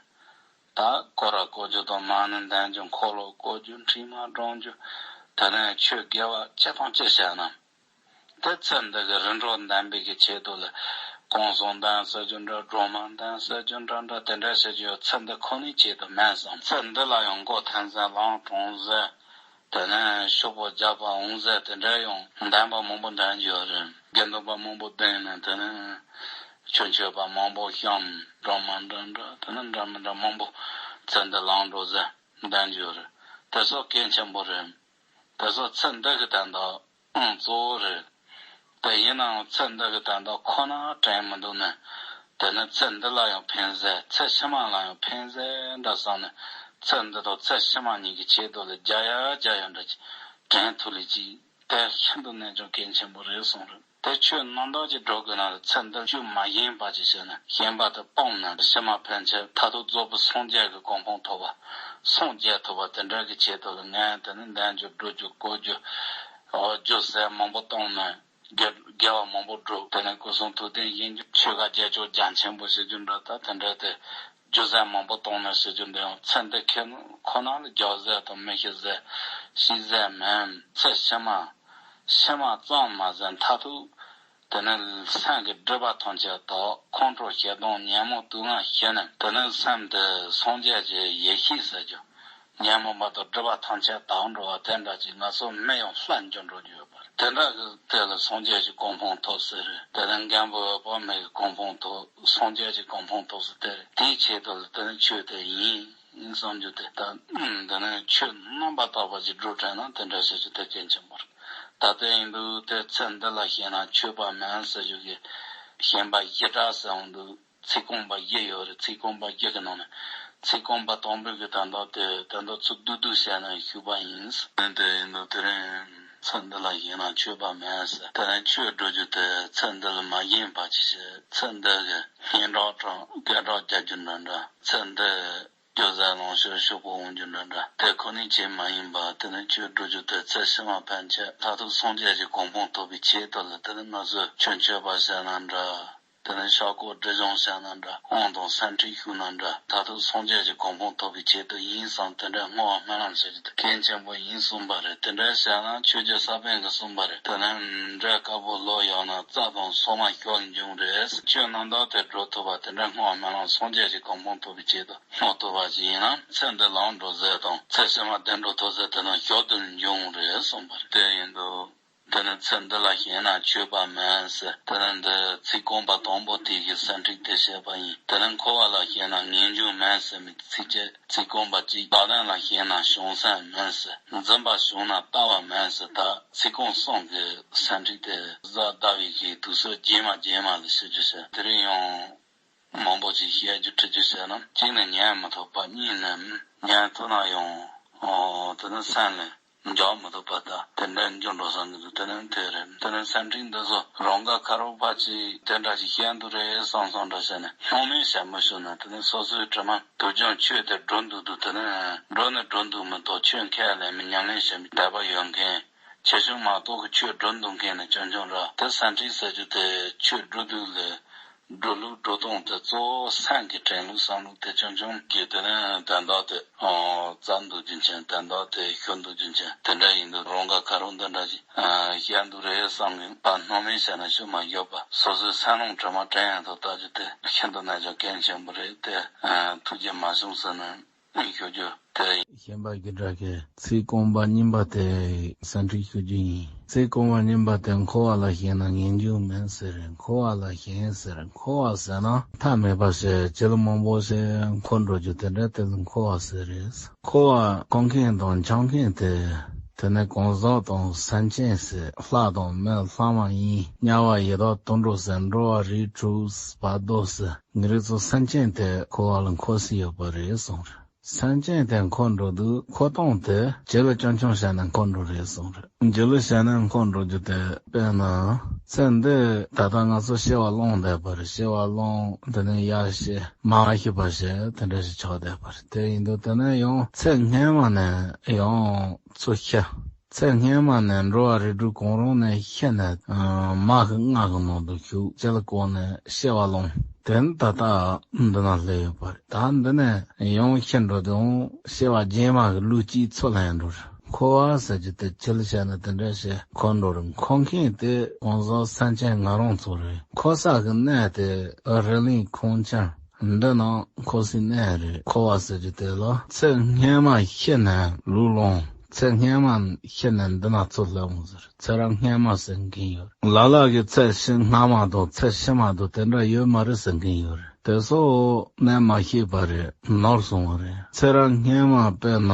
ད་སྐོར་ར་བསྐོར་རྒྱུ་དང་མ་ཎི་འདོན་རྒྱུ་འཁོར་ལོ་བསྐོར་རྒྱུ་འཕྲིན་མ་སྒྲོག་རྒྱུ། དེ་ནས་ཆོས་དགེ་བ་ཅི་དང་ཅི་བྱས་ན། དེ་ཚེ་འདི་གི་རིམ་གྲོ་འདོན་པའི་གི་ཆེད་དུ་ལ་གུང་གསེང་འདོན་ཟེར་རྒྱུ་འདྲ། སྒྲོལ་མ་འདོན་ཟེར་རྒྱུ་འདྲ་འདྲ་དེ་འདྲ་བྱེད་རྒྱུ་ཚེ་འདི་ཁོ་ནའི་ཆེད་དུ་མིན་བསམ། ཚེ་འདི་ལ་ཡང་མགོ་ཐོན་ཟེར་ལམ་དྲོངས་ཟེར། དེ་ནས་ཤོག་བུ་རྒྱག་པ་འོང་ཟེར་དེ་འདྲ་ཡང་འདོན་པ་མང་པོ་འདོན་རྒྱུ་ཡོད་རེད། དགེ་འདུན་པ་མང་པོ་བསྡད་ནས་དེ་ནས་ཆོས་མཆོད་པ་མང་པོ་བཤམས། སྒྲོལ་མ་འདྲ་འདྲ་དེ་ནས་འདྲ་མི་འདྲ་མང་པོ་ཚེ་འདི་ལམ་འགྲོ་ཟེར་འདོན་རྒྱུ་ཡོད་རེད། དེ་ཚོ་གལ་ཆེན་པོ་རེད། དེ་ཚོ་ཚེ་འདི་གི་དོན་དག་ཨང་གཙོ་བོ་རེད། དེ་ཡིན་ནའང་ཚེ་འདི་གི་དོན་དག་ཁོ་ན་དྲན་མི་འདུག་ན། དེ་ནི་ཚེ་འདི་ལ་ཡང་ཕན་ཟེར་ཚེ་ཕྱི་མ་ལ་ཡང་ཕན་ཟེར་འདྲ་བསམ་ནས། ཚེ་འདི་དང་ཚེ་ཕྱི་མ་གཉིས་ཀྱི་ཆེད་དུ་ལ་རྒྱག་ཡ་རྒྱག་ཡ་འདྲ་ཅིག་དྲན་ཐུབ་ལེ་ཅིག་དེ་ཤིན་ཏུ་ནས་ཀྱང་གལ་ཆེན་པོ་རེད་གསུངས་རེད། དེ་ཆོས་རྣམ་དག་ཅིག་སྒྲུབ་དགོས་ན་ཚེ་འདི་ཆོས་མ་ཞེན་པ་ཅིག་བྱས་ན། ཞེན་པ་དེ་སྤངས་ནས་ཕྱི་མ་ཕན་ཆད་མཐར་ཐུག་རྫོགས་པའི་སངས་རྒྱས་ཀྱི་གོ་འཕང་ཐོབ་པ། སངས་རྒྱས་ཐོབ་པ་དེ་འདྲ་གི་ཆེད་དུ་ལ་ངས་དེ་ནི་འདོན་རྒྱུ་སྒྲུབ་རྒྱུ་བསྐོར་རྒྱུ། འོ་རྒྱུ་ཟས་མང་པོ་བཏང་ནས་དགེ་དགེ་བ་མང་པོ་བསྒྲུབ། དེ་ནས་སྐུ་གསུང་ཐུགས་རྟེན་བཞེངས་རྒྱུ། ཆོས་ག་རྒྱལ་མཆོག་རྒྱ་ཆེན་པོ་ཟེར་རྒྱུ་འདྲ་ད་དེ་འདྲ་དེ། རྒྱུ་ཟས་མང་པོ་བཏང་ནས་ཟེར་རྒྱུ་འདི་ཡང་ཚེ་འདི་ཁེ་ཁོ་ན་ལ་རྒྱུ་ཟས་དང་མི་ཤི་ཟས་ཤི་ཟས་མིན། ཚེ་ཕྱི་མ་ཕྱི་མ་ཙམ་མ་ཟད་མཐར་ཐུག་དེ་ནི་སེམས་ཀྱི་སྒྲིབ་པ་ཐམས་ཅད་དག་ཁོང་ཁྲོ་ཞེ་སྡང་ཉོན་མོངས་དུག་ལྔ་ཞི་ནས། དེ་ནི་སེམས་དེ་སངས་རྒྱས་ཀྱི་ཡེ་ཤེས་ཟེར་རྒྱུ། ཉོན་མོངས་པ་དང་སྒྲིབ་པ་ཐམས་ཅད་དག་འགྲོ་བ་དེ་འདྲ་ཅིག་ང་ཚོ་མི་ཡང་ལྷར་འགྱུར་འགྲོ་རྒྱུ་ཡོད་པ་རེད། དེ་འདྲ་གི་དེ་ལ་སངས་རྒྱས་ཀྱི་གོ་འཕང་ཐོབ་ཟེར་རེད། དེ་ནི་མགོན་པོ་འོད་དཔག་མེད་ཀྱི་གོ་འཕང་ཐོབ། སངས་རྒྱས་ཀྱི་གོ་འཕང་ཐོབ་ཟེར་དེ་རེད། དེའི་ཆེད་དུ་ལ་དེ་ནི་ཆོས་དེ་ཡིན་བསམ་རྒྱུ་དེ་ད། འདི་ནི་ཆོས་རྣམ་པར་དག་པ་ཞིག་སྒྲུབ་དྲན་ན་དེ་འདྲ་བྱེད་རྒྱུ་དེ་གལ་ཆེན་པོ་རེད། ད་ལྟ་ཡིན་དུས་དེ་ཚེ་འདི་ལ་ཞེན་ན་ཆོས་པ་མིན་ཟེར་རྒྱུ་གི་ཞེན་པ་བཞི་དྲག་ཟེར་འོང་དུས། ཚིག་རྐང་པ་བཞི་ཡོད་རེད། ཚིག་རྐང་པ་བཞི་གི་ནང་ནས་ཚིག་རྐང་པ་དང་པོའི་གི་དོན་དག་དེ་དོན་དག་ཚུར་བསྡུས་བསྡུས་བྱས་ནས་ཞུས་པ་ཡིན། དེ་ཡིན་དུས་དེ་རིང་ཚེ་འདི་ལ་ཞེན་ན་ཆོས་པ་མིན་ཟེར། དེ་རིང་ཆོས་སྒྲུབ་རྒྱུ་དེ་ཚེ་འདི་ལ་མ་ཞེན་པ་ཅིག་བྱེད། ཚེ་འདི་གི་སྙན་གྲགས་དང་སྐད་གྲགས་རྒྱག་རྒྱུ་འདྲ་འདྲ། ཚེ་འདི་རྒྱུ་ཟས་ལོངས་སྤྱོད་ཕྱུག་པོ་འོང་རྒྱུ་འདྲ་འདྲ། དེ་ཁོ་ནའི་ཆེད་མ་ཡིན་པ། དེ་ནི་ཆོས་སྒྲུབ་རྒྱུ་དེ་ཚེ་ཕྱི་མ་ཕན་ཆད་མཐར་ཐུག་སངས་རྒྱས་ཀྱི་གོ་འཕང་ཐོབ་པའི་ཆེད་དུ་ལ། དེ་ནི་ང་ཚོས་ཆོས་མཆོད་པ་བྱས་ན་འདྲ། དེ་ནས་ཕྱག་སྐོར་སྒྲིབ་སྦྱོང་བྱས་ན་འདྲ། དབང་དང་སེམས་ཁྲིད་ཞུས་ན་འདྲ། མཐར་ཐུག་སངས་རྒྱས་ཀྱི་གོ་འཕང་ཐོབ་པའི་ཆེད་དུ་ཡིན་བསམ་དེ་འདྲའི་བསྔོ་བ་སྨོན་ལམ་ཟེར་རྒྱུ་དེ་གལ་ཆེན་པོ་ཡིན་གསུངས་པ་རེད། དེ་འདྲ་བྱས་ན་ཆོས་རྗེ་ས་པཎ་གྱིས་གསུངས་པ་རེད། དེ་ནས་འདྲའི་དཀར་པོ་ལོ་ཡག་ན། རྩྭ་དང་སོ་མ་ཤོར་འབྱུང་རེད། ཆོས་རྣམ་དག་དེ་སྒྲུབ་ཐུབ་པ་དེ་འདྲའི་བསྔོ་བ་སྨོན་ལམ་སངས་རྒྱས་ཀྱི་གོ་འཕང་ཐོབ་པའི་ཆེད་དུ་བསྔོ་ཐུབ་པ་ཞིག་ཡིན་ན། ཚེ་འདི་ལམ་འགྲོ་ཟེར་དང་ཚེ་ཕྱི་མ་བདེ་འགྲོ་ཐོབ་ཟེར་དེ་རྣམས་ཞོར་དུ་འབྱུང་རེད་གསུངས་པ་རེད། དེ་ཡིན་དུས། དེ་ནི་ཚེ་འདི་ལ་ཞེན་ན་ཆོས་པ་མིན་ཟེར། དེ་ནི་འདི་ཚིག་རྐང་པ་དང་པོ་དེ་གི་སེམས་ཁྲིད་དེ་བཤད་པ་ཡིན། དེ་ནི་འཁོར་བ་ལ་ཞེན་ན་ངེས་འབྱུང་མིན་ཟེར་མི་ཚིག་བཅད་ཚིག་རྐང་པ་གཅིག་བདག་ལྟ་ལ་ཞེན་ན་བྱང་སེམས་མིན་ཟེར། འཛིན་པ་བྱུང་ན་ལྟ་བ་མིན་ཟེར། ད་ཚིག་རྐང་གསུམ་གི་སེམས་ཁྲིད་དེ་གཟའ་ཟླ་བའི་གི་དུས་ཚོད་རྗེས་མ་རྗེས་མ་ལ་བཤད་རྒྱུ་བྱས། དེ་རིང་ཡང་མང་པོ་ཅིག་བཤད་རྒྱུ་ཁྲིད་རྒྱུ་བྱས་ན། གཅིག་ནི་ཉན་མི་ཐུབ་པ། གཉིས་ནི་ཉན་ཐུབ་ན་ཡང་ཨོ་དེ་ནི་སེམས་ལ་འཇོག་མི་ཐུབ་པ། ད་དེ་འདྲ་འགྱུར་འགྲོ་བསམ་གྱི་འདུག་དེ་ནི་དེ་རེད། དེ་ནི་སེམས་ཁྲིད་འདི་ཚོ་རང་ག་ཁ་རོག་པ་ཅིག་དེ་འདྲ་ཞིག་བཤད་འདུག་རེད་བསམ་བསམ་འདྲ་བྱས་ནས་སྣང་མེད་བྱས་མི་ཞུ་ན། དེ་ནི་སོ་སོའི་དྲི་མ་དུག་ཅན་ཆོས་དེ་སྒྲུབ་འདུག་འདུག་དེ་ནི་སྒྲུབ་ནི་སྒྲུབ་འདུག་མི་འདུག་ཆོས་ཁས་ལེན་མི་ཉམས་ལེན་བྱེད་མི་དད་པ་ཡོད་མཁན། ཆེ་ཆུང་མ་གཏོགས་ཀྱི་ཆོས་སྒྲུབ་འདུག་མཁན་ནི་ཆུང་ཆུང་ར། དེ་སེམས་ཁྲིད་ཟེར་རྒྱུ་དེ་ཆོས་སྒྲུབ་འདུག་ལས། སྒྲུབ་ལུགས་སྒྲུབ་སྟངས་དེ་གཙོ་བོ་སེམས་ཀྱི་དྲན་ལུགས་བསམ་ལུགས་དེ་ཆུང་ཆུང་གི་དེ་ནས་དོན་དག་དེ་ཨོ་རྩ་འདུག་རྒྱུ་མཚན། དོན་དག་དེ་ཤོར་འདུག་རྒྱུ་མཚན། དེ་འདྲ་ཡིན་དུས་རང་ག་ཁ་རོག་འདི་འདྲ་ཞིག་ཨ་བཤད་འདུག་རེད་བསམ་གི་པ། སྣང་མེད་བྱས་ན་ཤུགས་མ་ཡོད་པ། སོ་སོའི་སེམས་ནང་དྲི་མ་དྲན་ཡག་ཐོག་ལྟ་རྒྱུ་དེ་ཤིན་ཏུ་ནས་ཀྱང་གལ་ཆེན་པོ་རེད། དེ་ཨ་ཐུགས་རྗེ་མ་བྱུང་ཟེར་ནས། ཞུ་རྒྱུ་དེ། ཞེན་པ་རྒྱུ་འབྲས་ཀྱི་ཚིག་རྐང་པ་གཉིས་པ་དེ་སེམས་ཁྲིད་ཞུ་རྒྱུ་ཡིན། ཚིག་རྐང་པ་གཉིས་པ་དེ་འཁོར་བ་ལ་ཞེན་ན་ངེས་འབྱུང་མེད་ཟེར། འཁོར་བ་ལ་ཞེན་ཟེར། འཁོར་བ་ཟེར་ན་མཐའ་མེད་པ་ཞིག་བྱེད་ལ་མང་པོ་ཞིག་འཁོར་འགྲོ་རྒྱུ་དེ་འདྲ་དེ་ལ་འཁོར་བ་ཟེར་རེད། འཁོར་བ་བཀོལ་མཁན་དང་འཁྱམ་མཁན་དེ་དེ་ནི་གང་ཟག་དང་སེམས་ཅན་ཟེར། ལྷ་དང་མི་ལྷ་མ་ཡིན། དམྱལ་བ་ཡི་དྭགས་དུད་འགྲོ་ཟེར། འགྲོ་བ་རིགས་དྲུག་བར་དོ་ཟེར། ངེད་རིགས་ཚོ་སེམས་ཅན་དེ་འཁོར་བ་ལ་འཁོར་སྲིད་ཡོད་པ་རེད་གསུངས་རེད། སེམས་ཅན་དེ་འཁོར་འགྲོ་དུས་འཁོར་སྟངས་དེ་བྱི་ལ་ཆུང་ཆུང་བྱས་ན་འཁོར་འགྲོ་རེད་གསུངས་རེད། བྱི་ལ་བྱས་ན་འཁོར་འགྲོ་རྒྱུ་དེ་དཔེར་ན་ཚེ་འདི་ད་ལྟ་ང་ཚོ་སྐྱེ་བ་བླངས་བསྡད་པ་རེད། སྐྱེ་བ་བླངས་དེ་ནས་ཡར་ཤི་མར་ཤི་བ་ཞིག་དེ་འདྲ་ཞིག་ཆགས་བསྡད་པ་རེད། དེ་ཡིན་དུས་དེ་ནས་ཡང་ཚེ་སྔོན་མ་ནས་ཡང་ཚུར་ཤི། ཚེ་སྔོན་མ་ནས་འགྲོ་བ་རིགས་དྲུག་གང་རུང་ནས་ཤི་ནས་མ་གི་མངལ་གི་ནང་དུ་ཞུགས། སྤྱི་ལ་བཀོག་ནས་སྐྱེ་བ་བླངས། དེ་ནི་ད་ལྟ་འདི་ན་སླེབས་ཡོད་པ་རེད། ད་འདི་ནས་ཡང་ཤི་འགྲོ་དུས་སྐྱེ་བ་རྗེས་མ་གི་ལུས་གཅིག་ཚུར་ལེན་འགྲོ་རེད། འཁོར་བ་ཟེར་རྒྱུ་དེ་ཕྱི་ལ་བཤད་ན་དེ་འདྲ་བྱས་འཁོར་འགྲོ་རེད། འཁོར་མཁན་དེ་གང་ཟག་སེམས་ཅན་ང་རང་ཚོ་རེད། འཁོར་ས་གི་གནས་དེ་རི་གླིང་ཁང་ཆེན་འདི་ནང་འཁོར་སའི་གནས་རེད། འཁོར་བ་ཟེར་རྒྱུ་དེ་ལ་ཚེ་སྔོན་མ་ཤི་ནས་ལུས་བླངས། ཚེ་སྔོན་མ་ཤི་ནས་འདི་ན་ཚུར་སླེབས་འོང་ཟེར། ཚེ་རབས་སྔོན་མ་ཟེར་མཁན་ཡོད་རེད། ལ་ལ་གི་ཚེ་ཕྱི་སྔ་མ་དང་ཚེ་ཕྱི་མ་དང་དེ་འདྲ་ཡོད་མ་རེད་ཟེར་མཁན་ཡོད་རེད། དེ་ཚོ་གནས་མ་ཤེས་པ་རེད། ནོར་སོང་བ་རེད། ཚེ་རབས་སྔོན་མ་དཔེར་ན་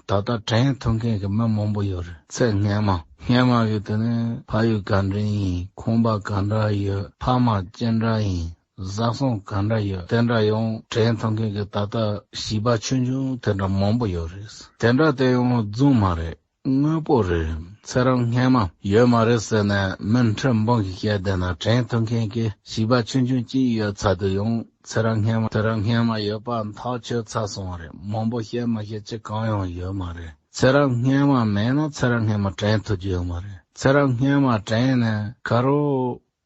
ད་ལྟ་དྲན་ཐུབ་མཁན་གྱི་མི་མང་པོ་ཡོད་རེད། ཚེ་སྔོན་མ། སྔོན་མ་གི་དེ་ནས་ཕ་ཡུལ་ག་འདྲ་ཡིན། ཁང་པ་ག་འདྲ་ཡོད། ཕ་མ་ཅི་འདྲ་ཡིན། བཟའ་ཚང་ག་འདྲ་ཡོད། དེ་འདྲ་ཡང་དྲན་ཐུབ་མཁན་གྱི་ད་ལྟ་བྱིས་པ་ཆུང་ཆུང་དེ་འདྲ་མང་པོ་ཡོད་རེད། དེ་འདྲ་དེ་ཡང་རྫུན་མ་རེད། དངོས་པོ་རེད། ཚེ་རབས་སྔོན་མ་ཡོད་མ་རེད་ཟེར་ནས་མི་ཁྲི་འབུམ་གྱིས་བཤད་བསྡད་ན་དྲན་ཐུབ་མཁན་གྱི་བྱིས་པ་ཆུང་ཆུང་གཅིག་ཡོད་ཚར་དུས་ཡང་ཚེ་རབས་སྔོན་མ་ཚེ་རབས་སྔོན་མ་ཡོད་པ་ཐག་ཆོད་ཚར་སོང་བ་རེད། མང་པོ་བཤད་མ་བཤད་ཅི་གང་ཡང་ཡོད་མ་རེད། ཚེ་རབས་སྔོན་མ་མེད་ན་ཚེ་རབས་སྔོན་མ་དྲན་ཐུབ་རྒྱུ་ཡོད་མ་རེད། ཚེ་རབས་སྔོན་མ་དྲན་ནས་ག་རུ་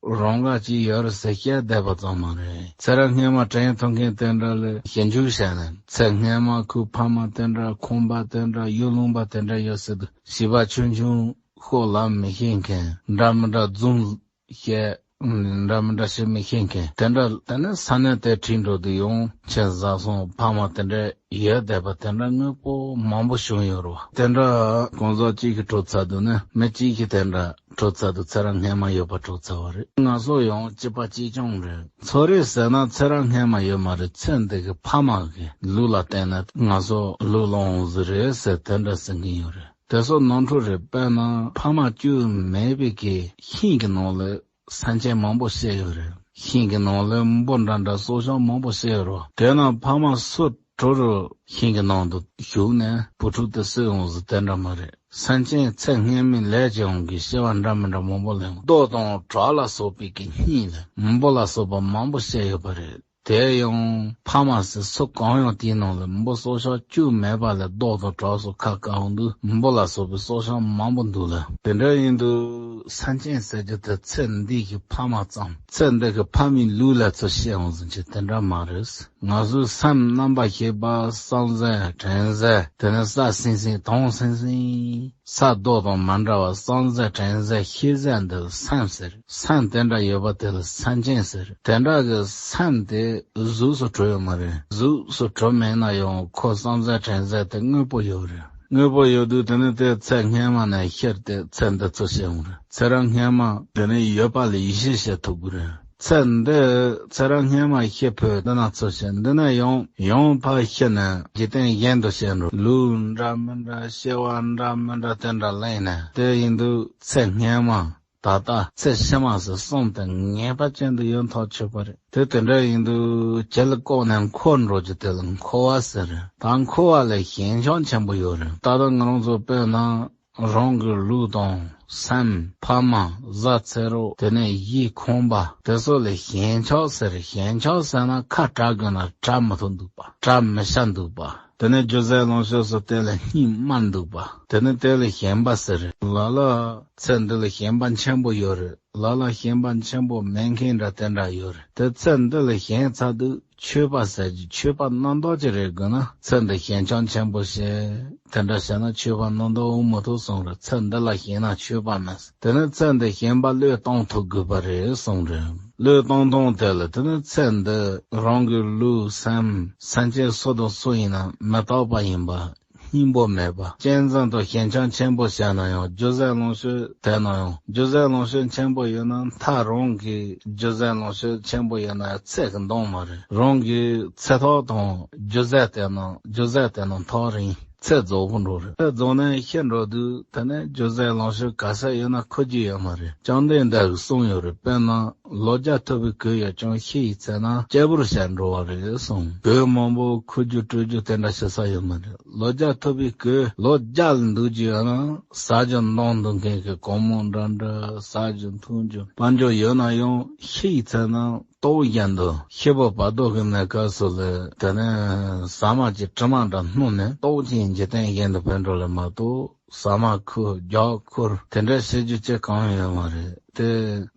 རང་དགའ་ཅིག་ཡོད་རེད་ཟེར་བཤད་བསྡད་པ་ཙམ་མ་རེད། ཚེ་རབས་སྔོན་མ་དྲན་ཐུབ་མཁན་དེ་འདྲ་ལ་ཞིབ་འཇུག་བྱས་ནས་ཚེ་སྔོན་མ་ཁོའི་ཕ་མ་དེ་འདྲ། ཁང་པ་དེ་འདྲ། ཡུལ་ལུང་པ་དེ་འདྲ་ཡོད་ཟེར་དུས་བྱིས་པ་ཆུང་ཆུང་ཤོག་ལབ་མི་ཤེས་མཁན། འདྲ་མི་འདྲ་རྫུན་བཤད། འདྲ་མི་འདྲ་བྱེད་མི་ཤེས་མཁན་དེ་འདྲ། དེ་ནས་ས་གནས་དེར་ཁྲིད་འགྲོ་དུས་ཡང་ཁྱེད་བཟའ་ཚང་ཕ་མ་དེ་འདྲ་ཡོད་བསྡད་པ་དེ་འདྲ་དངོས་པོ་མང་པོ་བྱུང་ཡོད་རེད་བ། དེ་འདྲ་གང་ཟག་གཅིག་གིས་གྲོགས་ཚར་དུས་ནི་མི་གཅིག་གིས་དེ་འདྲ་གྲོགས་ཚར་དུས་ཚེ་རབས་སྔོན་མ་ཡོད་པ་གྲོགས་ཚར་བ་རེད། ང་ཚོ་ཡང་སྐྱིད་པ་གཅིག་རྐྱང་རེད། ཚོར་རེད་ཟེར་ན་ཚེ་རབས་སྔོན་མ་ཡོད་མ་རེད། ཚེ་འདི་གི་ཕ་མ་གི་ལུས་ལ་བརྟེན་ནས་ང་ཚོ་ལུས་ལོངས་ཟིན་རེད་ཟེར་དེ་འདྲ་ཟེར་གྱིན་ཡོད་རེད། དེ་ཚོ་ནོར་འཁྲུལ་རེད། དཔེར་ན་ཕ་མ་བཅུ་མེད་པའི་གི་ཤིང་གི་ནང་ལ་སེམས་ཅན་མང་པོ་སྐྱེས་ཡོད་རེད། ཤིང་གི་ནང་ལ་འབུ་འདྲ་འདྲ་སྲོག་ཆགས་མང་པོ་སྐྱེས་ཡོད་རེད། དེ་ན་ཕ་མ་སུ་དྲུག་རུ་ཤིང་གི་ནང་དུ་ཞུགས་ནས་བུ་ཕྲུག་དེ་གསོས་འོང་ཟེར་དེ་འདྲ་མ་རེད། སེམས་ཅན་ཚེ་སྔོན་མའི་ལས་ཀྱི་དབང་གིས་སྐྱེ་བ་འདྲ་མི་འདྲ་མང་པོ་ལེན། རྡོ་དང་བྲག་ལ་སོགས་པའི་གི་སྙིང་ལ་འབུ་ལ་སོགས་པ་མང་པོ་སྐྱེས་ཡོད་པ་རེད། དེ་ཡང་ཕ་མ་ཟེར་སུ་གང་ཡང་དེའི་ནང་ལ་འབུ་སྲོག་ཆགས་བཅུ་མེད་པ་ལས་རྡོ་དང་བྲག་སོགས་ཁ་བཀག་འོང་དུས་འབུ་ལ་སོགས་པའི་སྲོག་ཆགས་མང་པོ་འདུག་ལ། དེ་འདྲ་ཡིན་དུས་སེམས་ཅན་ཟེར་རྒྱུ་དེ་ཚེ་འདི་གི་ཕ་མ་ཙམ། ཚེ་འདི་གི་ཕ་མའི་ལུས་ལ་ཚུར་སྐྱེ་འོང་ཟེར་རྒྱུ་དེ་འདྲ་མ་རེད། ང་ཚོའི་སེམས་རྣམ་པ་ཤེས་པ་བསམ་གཟས་དྲན་གཟས་དེ་ནས་ས་སིང་སིང་དྭངས་སིང་སིང་། ས་རྡོ་དང་མ་འདྲ་བ་བསམ་གཟས་དྲན་གཟས་ཤེས་གཟས་འདི་ལ་སེམས་ཟེར། སེམས་དེ་འདྲ་ཡོད་པ་དེ་ལ་སེམས་ཅན་ཟེར། དེ་འདྲ་གི་སེམས་དེ་གཟུགས་སུ་གྲུབ་ཡོད་མ་རེད། གཟུགས་སུ་གྲུབ་མེད་ན་ཡང་ཁོ་བསམ་གཟས་དྲན་གཟས་དེ་དངོས་པོ་ཡོད་རེད། དངོས་པོ་ཡོད་དུས་དེ་ནི་དེ་ཚེ་སྔོན་མ་ནས་ཤར་ཏེ་ཚེ་འདི་ཚོ་བྱེད་འོང་རེད། ཚེ་རབས་སྔོན་མ་དེ་ནི་ཡོད་པ་ལ་ཡིད་ཆེས་བྱེད་ཐུབ་དགོས་རེད། ཚེ་འདི་ཚེ་རབས་སྔོན་མ་ཤི་འཕོས་འདི་ན་ཚུར་ཕྱིན་འདི་ན་ཡང་ཡང་ཕར་ཤི་ནས་འཇིག་རྟེན་གཞན་དུ་སྐྱེ་འགྲོ། ལུས་འདྲ་མི་འདྲ་སྐྱེ་བ་འདྲ་མི་འདྲ་དེ་འདྲ་ལེན་ནས་དེ་ཡིན་དུས་ཚེ་སྔོན་མ་ད་ལྟ་ཚེ་ཕྱི་མ་ཟེར་གསུམ་དེ་ངེས་པ་ཅན་དུ་ཡོད་ཐག་ཆོད་པ་རེད། དེ་དེ་འདྲ་ཡིན་དུས་བྱི་ལ་བཀོག་ནས་འཁོར་འགྲོ་རྒྱུ་དེ་ལ་འཁོར་བ་ཟེར། ད་འཁོར་བ་ལ་ཞེན་ཆགས་ཆེན་པོ་ཡོད་རེད། ད་ལྟ་ང་རང་ཚོ་དཔེར་ན། རང་གི་ལུས་དང་སེམས་ཕ་མ་བཟའ་ཚེ་རོགས་དེ་ནས་ཡུལ་ཁང་པ་དེ་ཚོ་ལ་ཞེན་ཆགས་ཟེར། ཞེན་ཆགས་ཟེར་ན་ཁ་གྲག་དགོས་ན་གྲག་མི་ཐུབ་འདུག་པ། གྲག་མི་ཤ་འདུག་པ། དེ་ནས་རྒྱུ་ཟས་ལོངས་སྤྱོད་སོགས་དེ་ལ་སྙིང་དམར་འདུག་པ། དེ་ནས་དེ་ལ་ཞེན་པ་ཟེར། ལ་ལ་ཚེ་འདི་ལ་ཞེན་པ་ཆེན་པོ་ཡོད་རེད། ལ་ལ་ཞེན་པ་ཆེན་པོ་མེད་མཁན་འདྲ་དེ་འདྲ་ཡོད་རེད། དེ་ཚེ་འདི་ལ་ཞེན་ཚར་དུས། ཆོས་པ་ཟེར་གྱི་ཆོས་པ་རྣམ་དག་ཅིག་རེད་དགོས་ན་ཚེ་འདི་ཞེན་ཆགས་ཆེན་པོ་བྱས། དེ་འདྲ་བྱས་ན་ཆོས་པ་རྣམ་དག་འོང་མི་ཐུབ་གསུངས་རེད། ཚེ་འདི་ལ་ཞེན་ན་ཆོས་པ་མིན། དེ་ནི་ཚེ་འདི་ཞེན་པ་བློས་གཏོང་ཐུབ་དགོས་པ་རེད་གསུངས་རེད། བློས་གཏོང་སྟངས་དེ་ལ་དེ་ནི་ཚེ་འདི་རང་གི་ལུས་སེམས་སེམས་ཅན་སུ་དང་སུ་ཡིན་ན་མི་རྟག་པ་ཡིན་པ། སྙིང་པོ་མེད་པ། གཅན་གཟན་དང་ཞེན་ཆགས་ཆེན་པོ་བྱས་ན་ཡང་རྒྱུ་ཟས་ལོངས་སྤྱོད་དེ་ན་ཡང་རྒྱུ་ཟས་ལོངས་སྤྱོད་ཆེན་པོ་ཡོད་ན་མཐའ་རང་གི་རྒྱུ་ཟས་ལོངས་སྤྱོད་ཆེན་པོ་ཡོད་ན་ཚེ་གི་འདང་མ་རེད། རང་གི་ཚེ་ཐོག་དང་རྒྱུ་ཟས་དེ་ན་རྒྱུ་ཟས་དེ་ན་ཐག་རིང་ཚེ་རྫོགས་པོ་འགྲོ་རེད། ཚེ་རྫོགས་ནས་ཤི་འགྲོ་དུས་དེ་ནས་རྒྱུ་ཟས་ལོངས་སྤྱོད་ག་ཚད་ཡོད་ན་ཁུར་རྒྱུ་ཡོད་མ་རེད། བཅོམ་ལྡན་འདས་ཀྱིས་གསུངས་ཡོད་རེད། དཔེར་ན། ལོ་བརྒྱ་ཐུབ་པའི་གོས་ཡོད་ཀྱང་ཤི་ཡི་ཚེ་ན་སྐྱེས་བུར་བྱས་འགྲོ་བ་རེད་གསུངས། གོས་མང་པོ་ཁུར་རྒྱུ་སྤྲོད་རྒྱུ་དེ་འདྲ་བྱེད་ས་ཡོད་མ་རེད། ལོ་བརྒྱ་ཐུབ་པའི་གོས་ལོ་བརྒྱ་ལ་འདུག་རྒྱུ་ཡོད་ན་ཟ་རྒྱུ་འདང་འདུག་མཁན་གྱི་གོང་མོ་འདྲ་འདྲ་ཟ་རྒྱུ་འཐུང་རྒྱུ་དཔལ་འབྱོར་ཡོད་ན་ཡང་ཤི་ཡི་ཚེ་ན་ ལྟོ་བཞིན་དུ་ཤི་བོ་བར་དོ་གི་གནས་སྐབས་སུ་ལ་དེ་ནས་ཟ་མ་གྱི་དྲི་མ་འདྲ་སྣོམ་ནས་ལྟོ་གྱི་འཇིག་རྟེན་བཞིན་དུ་བུད་འགྲོ་ལེ་མ་གཏོགས། ཟ་མ་ཁུར་རྒྱགས་ཁུར་དེ་འདྲ་བྱེད་རྒྱུ་ཅི་གང་ཡོད་མ་རེད། དེ་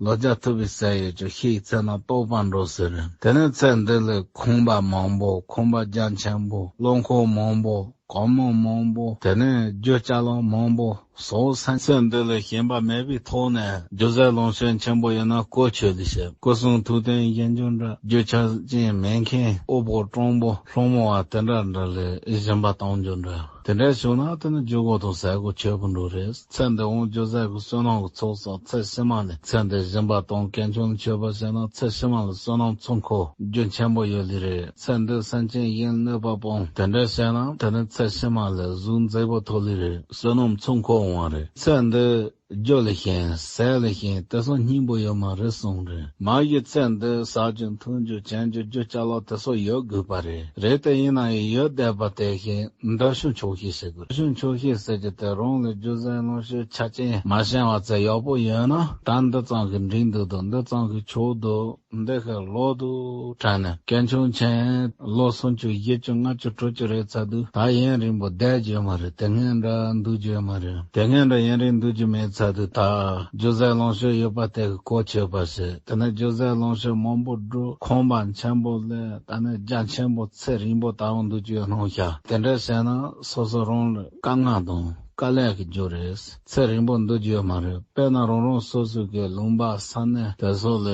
ལོ་བརྒྱ་ཐུབ་པའི་ཟས་ཡོད་ཀྱང་ཤི་ཚེ་ན་ལྟོགས་པ་འགྲོ་ཟེར། དེ་ནས་ཚེ་འདི་ལ་ཁང་པ་མང་པོ། ཁང་པ་རྒྱ་ཆེན་པོ། བློན་འཁོར་མང་པོ། གོང་མོ་མང་པོ། དེ་ནས་རྒྱུ་ཅ་ལག་མང་པོ། སོ་སོ་ཚེ་འདི་ལ་ཞེན་པ་མེད་པའི་ཐོག་ནས་རྒྱུ་ཟས་ལོངས་སྤྱོད་ཆེན་པོ་ཡོད་ན་གོ་ཆོད་ལེ་ཤ། སྐུ་གསུང་ཐུགས་རྟེན་བཞེངས་རྒྱུ་འདྲ། རྒྱུ་ཆ་ཅན་མེད་མཁན་དབུལ་པོ་སྤྲང་པོ་སློང་མོ་བ་དེ་འདྲ་འདྲ་ལ་སྦྱིན་པ་གཏོང་རྒྱུ་འདྲ། དེ་འདྲ་བྱུང་ན་དེ་ནི་རྒྱུ་གོ་དང་ཟས་གོ་ཆོད་པོ་འགྲོ་རེད། ཚེ་འདི་འོང་རྒྱུ་ཟས་གོ་བསོད་ནམས་གོ་ཚོགས་བསགས། ཚེ་ཕྱི་མ་ལ་ཚེ་འདི་སྦྱིན་པ་གཏོང་དཀོན་མཆོག་ལ་མཆོད་པ་བྱས་ན་ཚེ་ཕྱི་མ་ལ་བསོད་ནམས་ཚོགས་འཁོར་རྒྱུ་ཆེན་པོ་ཡོད་ལེ་རེད། ཚེ་འདི་སེམས་ཅན་གཞན་གནོད་པ་སྤོང་དེ་འདྲ་བྱས་ན་དེ་ནི་ཚེ་ཕྱི་མ་ལ་གཟུགས་མཛེས་པོ་ཐོབ་ལེ་རེད། བསོད་ནམས་ཚོགས་འཁོར་འོང་བ་རེད། ཚེ་འདི་རྒྱུ་ལ་ཞེན་ཟས་ལ་ཞེན་དེ་ཚོ་སྙིང་པོ་ཡོད་མ་རེད་གསུངས་རེད། མ་གཞི་ཚེ་འདི་ཟ་རྒྱུ་འཐུང་རྒྱུ་གྱོན་རྒྱུ་རྒྱུ་ཅ་ལག་དེ་ཚོ་ཡོད་དགོས་པ་རེད། རེད་དེ་ཡིན་ན་ཡང་ཡོད་བསྡད་པ་དེ་བཞིན་འདོད་ཆུང་ཆོག་ཤེས་ཟེར་དགོས། འདོད་ཆུང་ཆོག་ཤེས་ཟེར་རྒྱུ་དེ་རང་ལ་རྒྱུ་ཟས་ལོངས་སྤྱོད་ཆ་རྐྱེན་མ་ཞན་བ་ཚོ་ཡག་པོ་ཡོད་ན། ད་འདི་ཙམ་གྱིས་འགྲིག་འདུག་དང་འདི་ཙམ་གྱིས་ཆོག་འདུག་འདི་ཁ་ལོ་དུ་དྲན་ནས་དཀོན་མཆོག་མཁྱེན། ལོ་སུམ་ཅུ་བཞི་བཅུ་ལྔ་བཅུ་དྲུག་ཅུ་རེད་ཚར་དུས་ད་ཡུན་རིང་པོ་བསྡད་རྒྱུ་མ་རེད། དེ་སྔོན་འདྲ་འདུག་རྒྱུ་མ་རེད། དེ་སྔོན་འདྲ་ཡུན་རིང་འདུག་རྒྱུ་མེད་ཚར་དུས་ད་རྒྱུ་ཟས་ལོངས་སྤྱོད་ཡོད་པ་དེ་གི་གོ་ཆོད་པ་ཞིག་དེ་ནས་རྒྱུ་ཟས་ལོངས་སྤྱོད་མང་པོ་བསྒྲུབས། ཁང་པ་ཆེན་པོ་གླས། ད་ནས་རྒྱ་ཆེན་པོ་ཚེ་རིང་པོ་ད་འོང་འདུག་རྒྱུ་སྣང་ཤག་དེ་འདྲ་བྱས་ན་སོ་སོ་རང་ལ་དཀའ་ངལ་དང་དཀའ་ལས་ཀྱི་རྒྱུ་རེད། ཚེ་རིང་པོ་འདུག་རྒྱུ་མ་རེད། དཔེར་ན་རང་རང་སོ་སོ་གི་ལུང་པ་ས་གནས་དེ་ཚོ་ལ་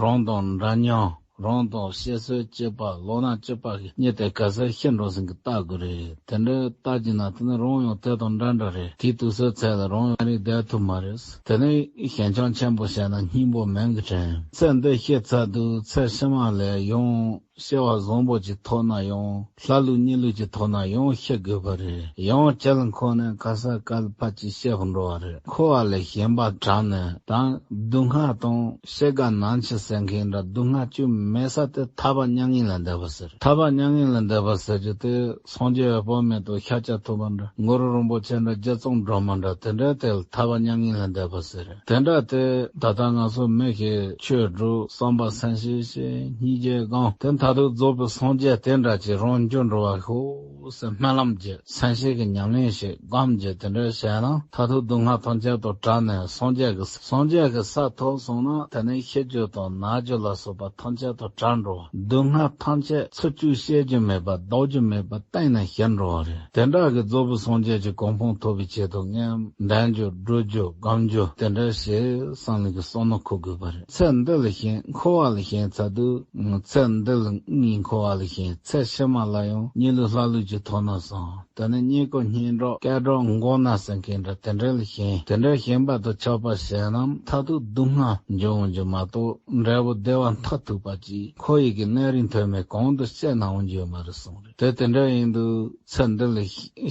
རང་དང་འདྲ་མཉམ། རང་དང་བཤད་སྲོལ་གཅིག་པ། ལོ་ན་གཅིག་པ་གི་མྱི་དེ་ག་ཚོད་ཤི་འགྲོ་ཟིན་གི་ལྟ་དགོས་རེད། དེ་འདྲ་ལྟ་རྒྱུ་ན་དེ་ནི་རང་ཡང་དེ་དང་འདྲ་འདྲ་རེད། དེའི་དུས་ཚོད་ཚད་ལ་རང་ཡང་རིག་བསྡད་ཐུབ་མ་རེད། དེ་ནི་ཞན་ཆང་ཆེན་པོ་བྱས་ན་སྙིང་པོ་མིན་གི་དྲན། ཚེ་འདི་ཤི་ཚར་དུས་ཚེ་ཕྱི་མ་ལ་ཡང་སྐྱེ་བ་བཟང་པོ་ཅིག་ཐོབ་ན་ཡང་། ལྷ་ལུགས་མྱི་ལུགས་ཅིག་ཐོབ་ན་ཡང་ཤི་དགོས་པ་རེད། ཡང་ཅི་ལ་འཁོར་ནས་ག་ས་ག་ལ་ཕར་ཅིག་སྐྱེ་དགོས་འགྲོ་བ་རེད། འཁོར་བ་ལ་ཞེན་པ་དྲག་ནས་ད་སྡུག་བསྔལ་དང་། ཤེས་དགའ་ནང་ཆེ་ཟེར་མཁན་འདྲ་སྡུག་བསྔལ་བཅུ་མེད་ས་དེ་ཐར་པ་མྱ་ངན་ལས་འདས་པ་ཟེར། ཐར་པ་མྱ་ངན་ལས་འདས་པ་ཟེར་རྒྱུ་དེ་སངས་རྒྱས་འོད་དཔག་མེད་དང་ཤཱཀྱ་ཐུབ་པ་འདྲ། གུ་རུ་རིན་པོ་ཆེ་འདྲ། རྗེ་ཙོང་སྒྲོལ་མ་འདྲ། དེ་འདྲ་དེ་ལ་ཐར་པ་མྱ་ངན་ལས་འདས་པ་ཟེར། དེ་འདྲ་དེ་ད་ལྟ་ང་ཚོ་མི་ཞིག་ཆོས་སྒྲུབ། བསམ་པ་སེམས་བསྐྱེད་བྱེད། སྙིང་རྗེ་སྒོམ། དེ་མཐར་ཐུག་རྫོགས་པའི་སངས་རྒྱས་དེ་འདྲ་ཅིག་རང་འགྱུར་འགྲོ་བ་ཤོག་ཟེར་སྨོན་ལམ་བརྒྱབ། སེམས་བསྐྱེད་ཀྱི་ཉམས་ལེན་བྱེད། སྒོམ་བརྒྱབ། དེ་འདྲ་བྱས་ན་མཐར་ཐུག་སྡུག་བསྔལ་ཐམས་ཅད་དང་བྲལ་ནས་སངས་རྒྱས་ཀྱི་སངས་རྒྱས་ཀྱི་ས་ཐོབ་སོང་ན་དེ་ནས་ཤི་རྒྱུ་དང་ན་རྒྱུ་ལ་སོགས་པ་ཐམས་ཅད་དང་བྲལ་འགྲོ་བ། སྡུག་བསྔལ་ཐམས་ཅད་ཚུར་བཅུག་བཤད་རྒྱུ་མེད་པ། ལྡོག་རྒྱུ་མེད་པ། གཏན་ནས་ཞི་འགྲོ་བ་རེད། དེ་འདྲ་གི་རྫོགས་པའི་སངས་རྒྱས་ཀྱི་གོ་འཕང་ཐོབ་པའི་ཆེད་དུ་ངས་འདོན་རྒྱུ་སྒྲུབ་རྒྱུ་སྒོམ་རྒྱུ་དེ་འདྲ་བྱེད་བསམ་ལེ་གི་བསམ་མནོ་འཁོར་དགོས་པ་རེད། ཚེ་འདི་ལ་ཞེན། འཁོར་བ་ལ་ཞེན་ཚར་དུས། ཚེ་འདི་ལ་ངའི་འཁོར་བ་ལ་ཞེན། ཚེ་ཕྱི་མ་ལ་ཡང་མྱི་ལུས་ལྷ་ལུས་ཅིག་ཐོབ་ན་བསམ། དེ་ནས་གཉེན་ཀོ་སྙན་གྲགས་སྐད་གྲགས་མགོ་ན་ཟེར་མཁན་འདྲ་དེ་འདྲ་ལ་ཞེན། དེ་འདྲ་ཞེན་པ་དང་ཆགས་པ་བྱས་ན་མཐར་ཐུག་སྡུག་བསྔལ་འབྱུང་འོང་རྒྱུ་མ་གཏོགས་འབྲས་བུ་བདེ་བ་མཐར་ཐུག་པ་ཅིག་འཁོར་བའི་གི་གནས་རིས་མཐོ་དམན་གང་དུ་སྐྱེ་ན་འོང་རྒྱུ་ཡོད་མ་རེད་གསུངས་རེད། དེ་དེ་འདྲ་ཡིན་དུས་ཚེ་འདི་ལ་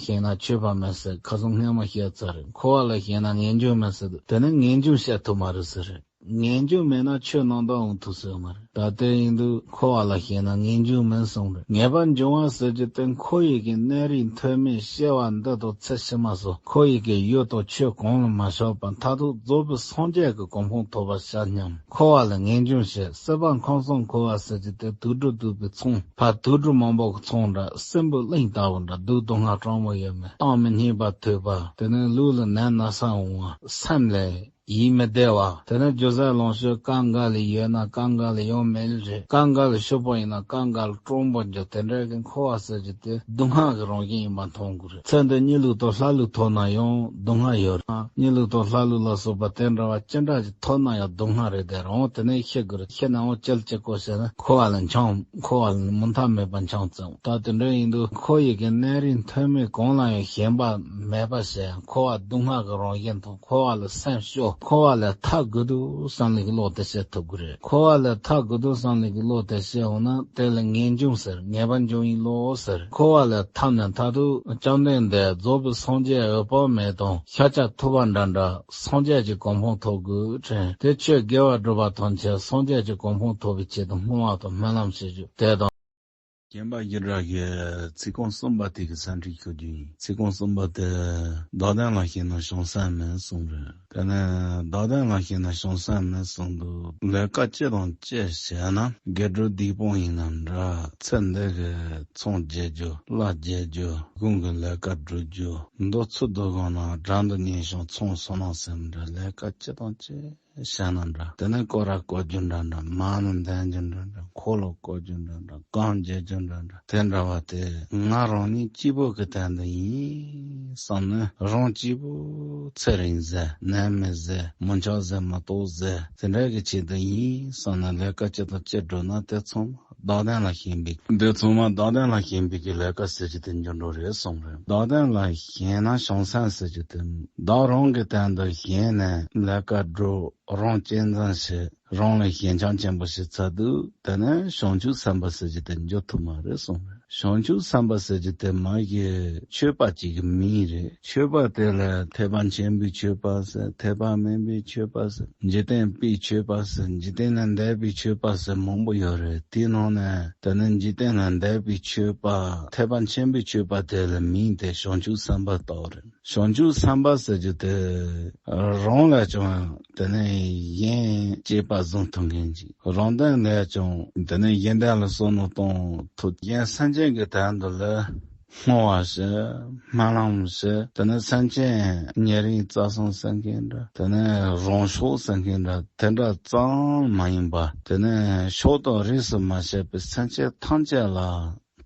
ཞེན་ན་ཆོས་པ་མིན་ཟེར། ཁ་སང་སྔོན་མ་བཤད་ཚར་རེད། འཁོར་བ་ལ་ཞེན་ན་ངེས་འབྱུང་མིན་ཟེར་དུས་དེ་ནི་ངེས་འབྱུང་བཤད་ཐུབ་མ་རེད་ཟེར་རེད། ངེས་འབྱུང་མེད་ན་ཆོས་རྣམ་དག་འོང་ཐུབ་ས་ཡོད་མ་རེད། ད་དེ་ཡིན་དུས་འཁོར་བ་ལ་ཞེན་ན་ངེས་འབྱུང་མིན་གསུངས་རེད། ངེས་པར་འབྱུང་བ་ཟེར་རྒྱུ་དེ་འཁོར་བའི་གི་གནས་རིས་མཐོ་དམན་སྐྱེ་བ་འདི་དང་ཚེ་ཕྱི་མ་སོགས་འཁོར་བའི་གི་ཡུལ་དང་ཆོས་གང་ལ་མ་ཆགས་པར་མཐར་ཐུག་རྫོགས་པའི་སངས་རྒྱས་ཀྱི་གོ་འཕང་ཐོབ་པར་བྱ་སྙམ། འཁོར་བ་ལ་ངེས་འབྱུང་བཤད། སྲིད་པ་ཁམས་གསུམ་འཁོར་བ་ཟེར་རྒྱུ་དེ་དུག་སྦྲུལ་གདུག་པའི་ཚོང་། ཕར་དུག་སྦྲུལ་མང་པོ་གི་ཚོང་འདྲ། སྲིན་པོའི་གླིང་ལྟ་བུ་འདྲ། སྡུག་སྡུག་བསྔལ་གྲང་མོ་ཡོད་མེད། གཏམ་མི་སྙན་པ་ཐོས་པ། དེ་ནས་ལུས་ལ་ནད་ན་ཚ་འོང་བ། སེམས་ལ་ཡིད་མི་བདེ་བ། དེ་ནས་རྒྱུ་ཟས་ལོངས་སྤྱོད་གང་ག་ལ་ཡོད་ན་གང་ག་ལ་ཡོང་མེད་རེད། གང་ག་ལ་ཕྱུག་པོ་ཡིན་ན་གང་ག་ལ་སྤྲང་པོ་འགྱུར། དེ་འདྲ་གི་འཁོར་བ་ཟེར་རྒྱུ་དེ་སྡུག་བསྔལ་གྱི་རང་བཞིན་ཡིན་པ་མཐོང་དགོས་རེད། ཚེ་འདི་མྱི་ལུས་དང་ལྷ་ལུས་ཐོབ་ན་ཡང་སྡུག་བསྔལ་ཡོད་རེད། མྱི་ལུས་དང་ལྷ་ལུས་ལ་སོགས་པ་དེ་འདྲ་བ་ཅི་འདྲ་ཞིག་ཐོབ་ན་ཡང་སྡུག་བསྔལ་རེད། དེ་རང་དེ་ནས་ཤི་དགོས་རེད། ཤི་ནའང་ཅི་ལ་ཅི་དགོས་ཟེར་ན་འཁོར་བ་ལ་འཁྱམས། འཁོར་བ་ལ་མུ་མཐའ་མེད་པར་འཁྱམས་ཙམ། ད་དེ་འདྲ་ཡིན་དུས་འཁོར་བའི་གི་གནས་རིས་མཐོ་དམན་གང་ལ་ཡང་ཞེན་པ་མེད་པ་བྱས། འཁོར་བ་སྡུག་བསྔལ་གྱི་རང་བཞིན་དང་། འཁོར་བ་ལ་སེམས་སྐྱོ། འཁོར་བ་ལས་ཐར་དགོས་འདུག་བསམ་ལེ་གི་བློ་དེ་བྱེད་ཐུབ་དགོས་རེད། འཁོར་བ་ལས་ཐར་དགོས་འདུག་བསམ་ལེ་གི་བློ་དེ་བྱེད་འོང་ན་དེ་ལ་ངེས་འབྱུང་ཟེར། ངེས་པར་འབྱུང་བའི་བློ་ཟེར། འཁོར་བ་ལས་ཐར་ནས་མཐར་ཐུག་བཅོམ་ལྡན་འདས་རྫོགས་པའི་སངས་རྒྱས་འོད་དཔག་མེད་དང་ཤཱཀྱ་ཐུབ་པ་འདྲ་འདྲ། སངས་རྒྱས་ཀྱི་གོ་འཕང་ཐོབ་དགོས་དྲན། དེ་ཆོས་དགེ་བ་སྒྲུབ་པ་ཐམས་ཅད་སངས་རྒྱས་ཀྱི་གོ་འཕང་ཐོབ་པའི་ཆེད་དུ་བསྔོ་བ་དང་སྨོན་ལམ་བྱེད་རྒྱུ་དེ་དང་། མཁྱེན་པ་བཞི་སྒྲ་གི་ཚིག་རྐང་གསུམ་པ་དེ་གི་ས་འཁྲིད་ཞུ་རྒྱུ་ཡིན། ཚིག་རྐང་གསུམ་པ་དེ། བདག་དོན་ལ་ཞེན་ན་བྱང་སེམས་མིན་གསུངས་རེད། དེ་ནས་བདག་དོན་ལ་ཞེན་ན་བྱང་སེམས་མིན་གསུངས་འདུག་ལས་ཀ་ཅི་དང་ཅི་བྱས་ན། དགེ་སྒྲུབ་སྡིག་སྤོང་ཡིན་ན་འདྲ། ཚེ་འདི་གི་ཚོང་རྒྱག་རྒྱུ། གླ་རྒྱག་རྒྱུ། གཞུང་གི་ལས་ཀ་སྒྲུབ་རྒྱུ། མདོ་ཚུལ་སྡུད་གང་ན་དགྲ་འདུལ་ཉེས་བྱང་ཚོང་སོ་ནང་སེམས་འདྲ། ལས་ཀ་ཅི་དང་ཅི་བྱས་ན་འདྲ། དེ་ནས་སྐོར་ར་བསྐོར་རྒྱུ་འདྲ་འདྲ། མ་ཎི་འདོན་རྒྱུ་འདྲ་འདྲ། འཁོར་ལོ་བསྐོར་རྒྱུ་འདྲ་འདྲ། གང་བྱེད་རྒྱུ་འདྲ་འདྲ། དེ་འདྲ་བ་དེ་ང་རང་ཉིད་གཅིག་པུ་གི་དོན་དུ་ཡིན་བསམ་ནས། རང་གཅིག་པུ་ཚེ་རིང་ཟེར། ནད་མེད་ཟེར། མི་འཆག་ཟེར། མི་ལྟོགས་ཟེར། དེ་འདྲ་གི་ཆེད་དུ་ཡིན་བསམ་ནས་ལས་ཀ་ཅི་དང་ཅི་སྒྲུབ་ན་དེ་ཚང་མ་བདག་དོན་ལ་ཞེན་པའི། འདི་ཚང་མ་བདག་དོན་ལ་ཞེན་པའི་གི་ལས་ཀ་ཟེར་རྒྱུ་དེ་འགྱུར་འགྲོ་རེད་གསུངས་རེད། བདག་དོན་ལ་ཞེན་ན་བྱང་སེམས་ཟེར་རྒྱུ་དེ། བདག་རང་གི་དོན་དུ་ཞེན་ནས་ལས་ཀ་སྒྲུབ། རང་གཅེས་འཛིན་བྱེད། རང་ལ་ཞེན་ཆགས་ཆེན་པོ་ཞིག་ཚར་དུས། དེ་ནས་བྱང་ཆུབ་སེམས་དཔའ་ཟེར་རྒྱུ་དེ་འགྱུར་ཐུབ་མ་རེད་གསུངས་རེད། བྱང་ཆུབ་སེམས་དཔའ་ཟེར་རྒྱུ་དེ་མ་གི་ཆོས་པ་གཅིག་གི་མིང་རེད། ཆོས་པ་དེ་ལ་ཐེག་པ་ཆེན་པོའི་ཆོས་པ་ཟེར། ཐེག་པ་དམན་པའི་ཆོས་པ་ཟེར། འཇིག་རྟེན་པའི་ཆོས་པ་ཟེར། འཇིག་རྟེན་ན་འདས་པའི་ཆོས་པ་ཟེར་མང་པོ་ཡོད་རེད། དེའི་ནང་ནས་དེ་ནི་འཇིག་རྟེན་ན་འདས་པའི་ཆོས་པ། ཐེག་པ་ཆེན་པོའི་ཆོས་པ་དེ་ལ་མིང་དེ་བྱང་ཆུབ་སེམས་དཔའ་བཏགས་རེད། བྱང་ཆུབ་སེམས་དཔའ་ཟེར་རྒྱུ་དེ། རང་ལས་ཀྱང་དེ་ནས་གཞན་གཅེས་པར་བཟུང་ཐུབ་མཁན་ཅིག་རང་དོན་ལས་ཀྱང་དེ་ནས་གཞན་དོན་ལ་བསམ་བློ་གཏོང་ཐུབ། གཞན་སེམས་ཅན་གྱི་དོན་དུ་ལ་བསྔོ་བ་བྱེད། སྨོན་ལམ་བྱེད། དེ་ནས་སེམས་ཅན་ཉེ་རིང་རྩ་གསུམ་ཟེར་མཁན་འདྲ། དེ་ནས་རང་ཕྱོགས་ཟེར་མཁན་འདྲ། དེ་འདྲ་ཙམ་མ་ཡིན་པ། དེ་ནས་ཕྱོགས་དང་རིས་སུ་མ་ཆད་པའི་སེམས་ཅན་ཐམས་ཅད་ལ།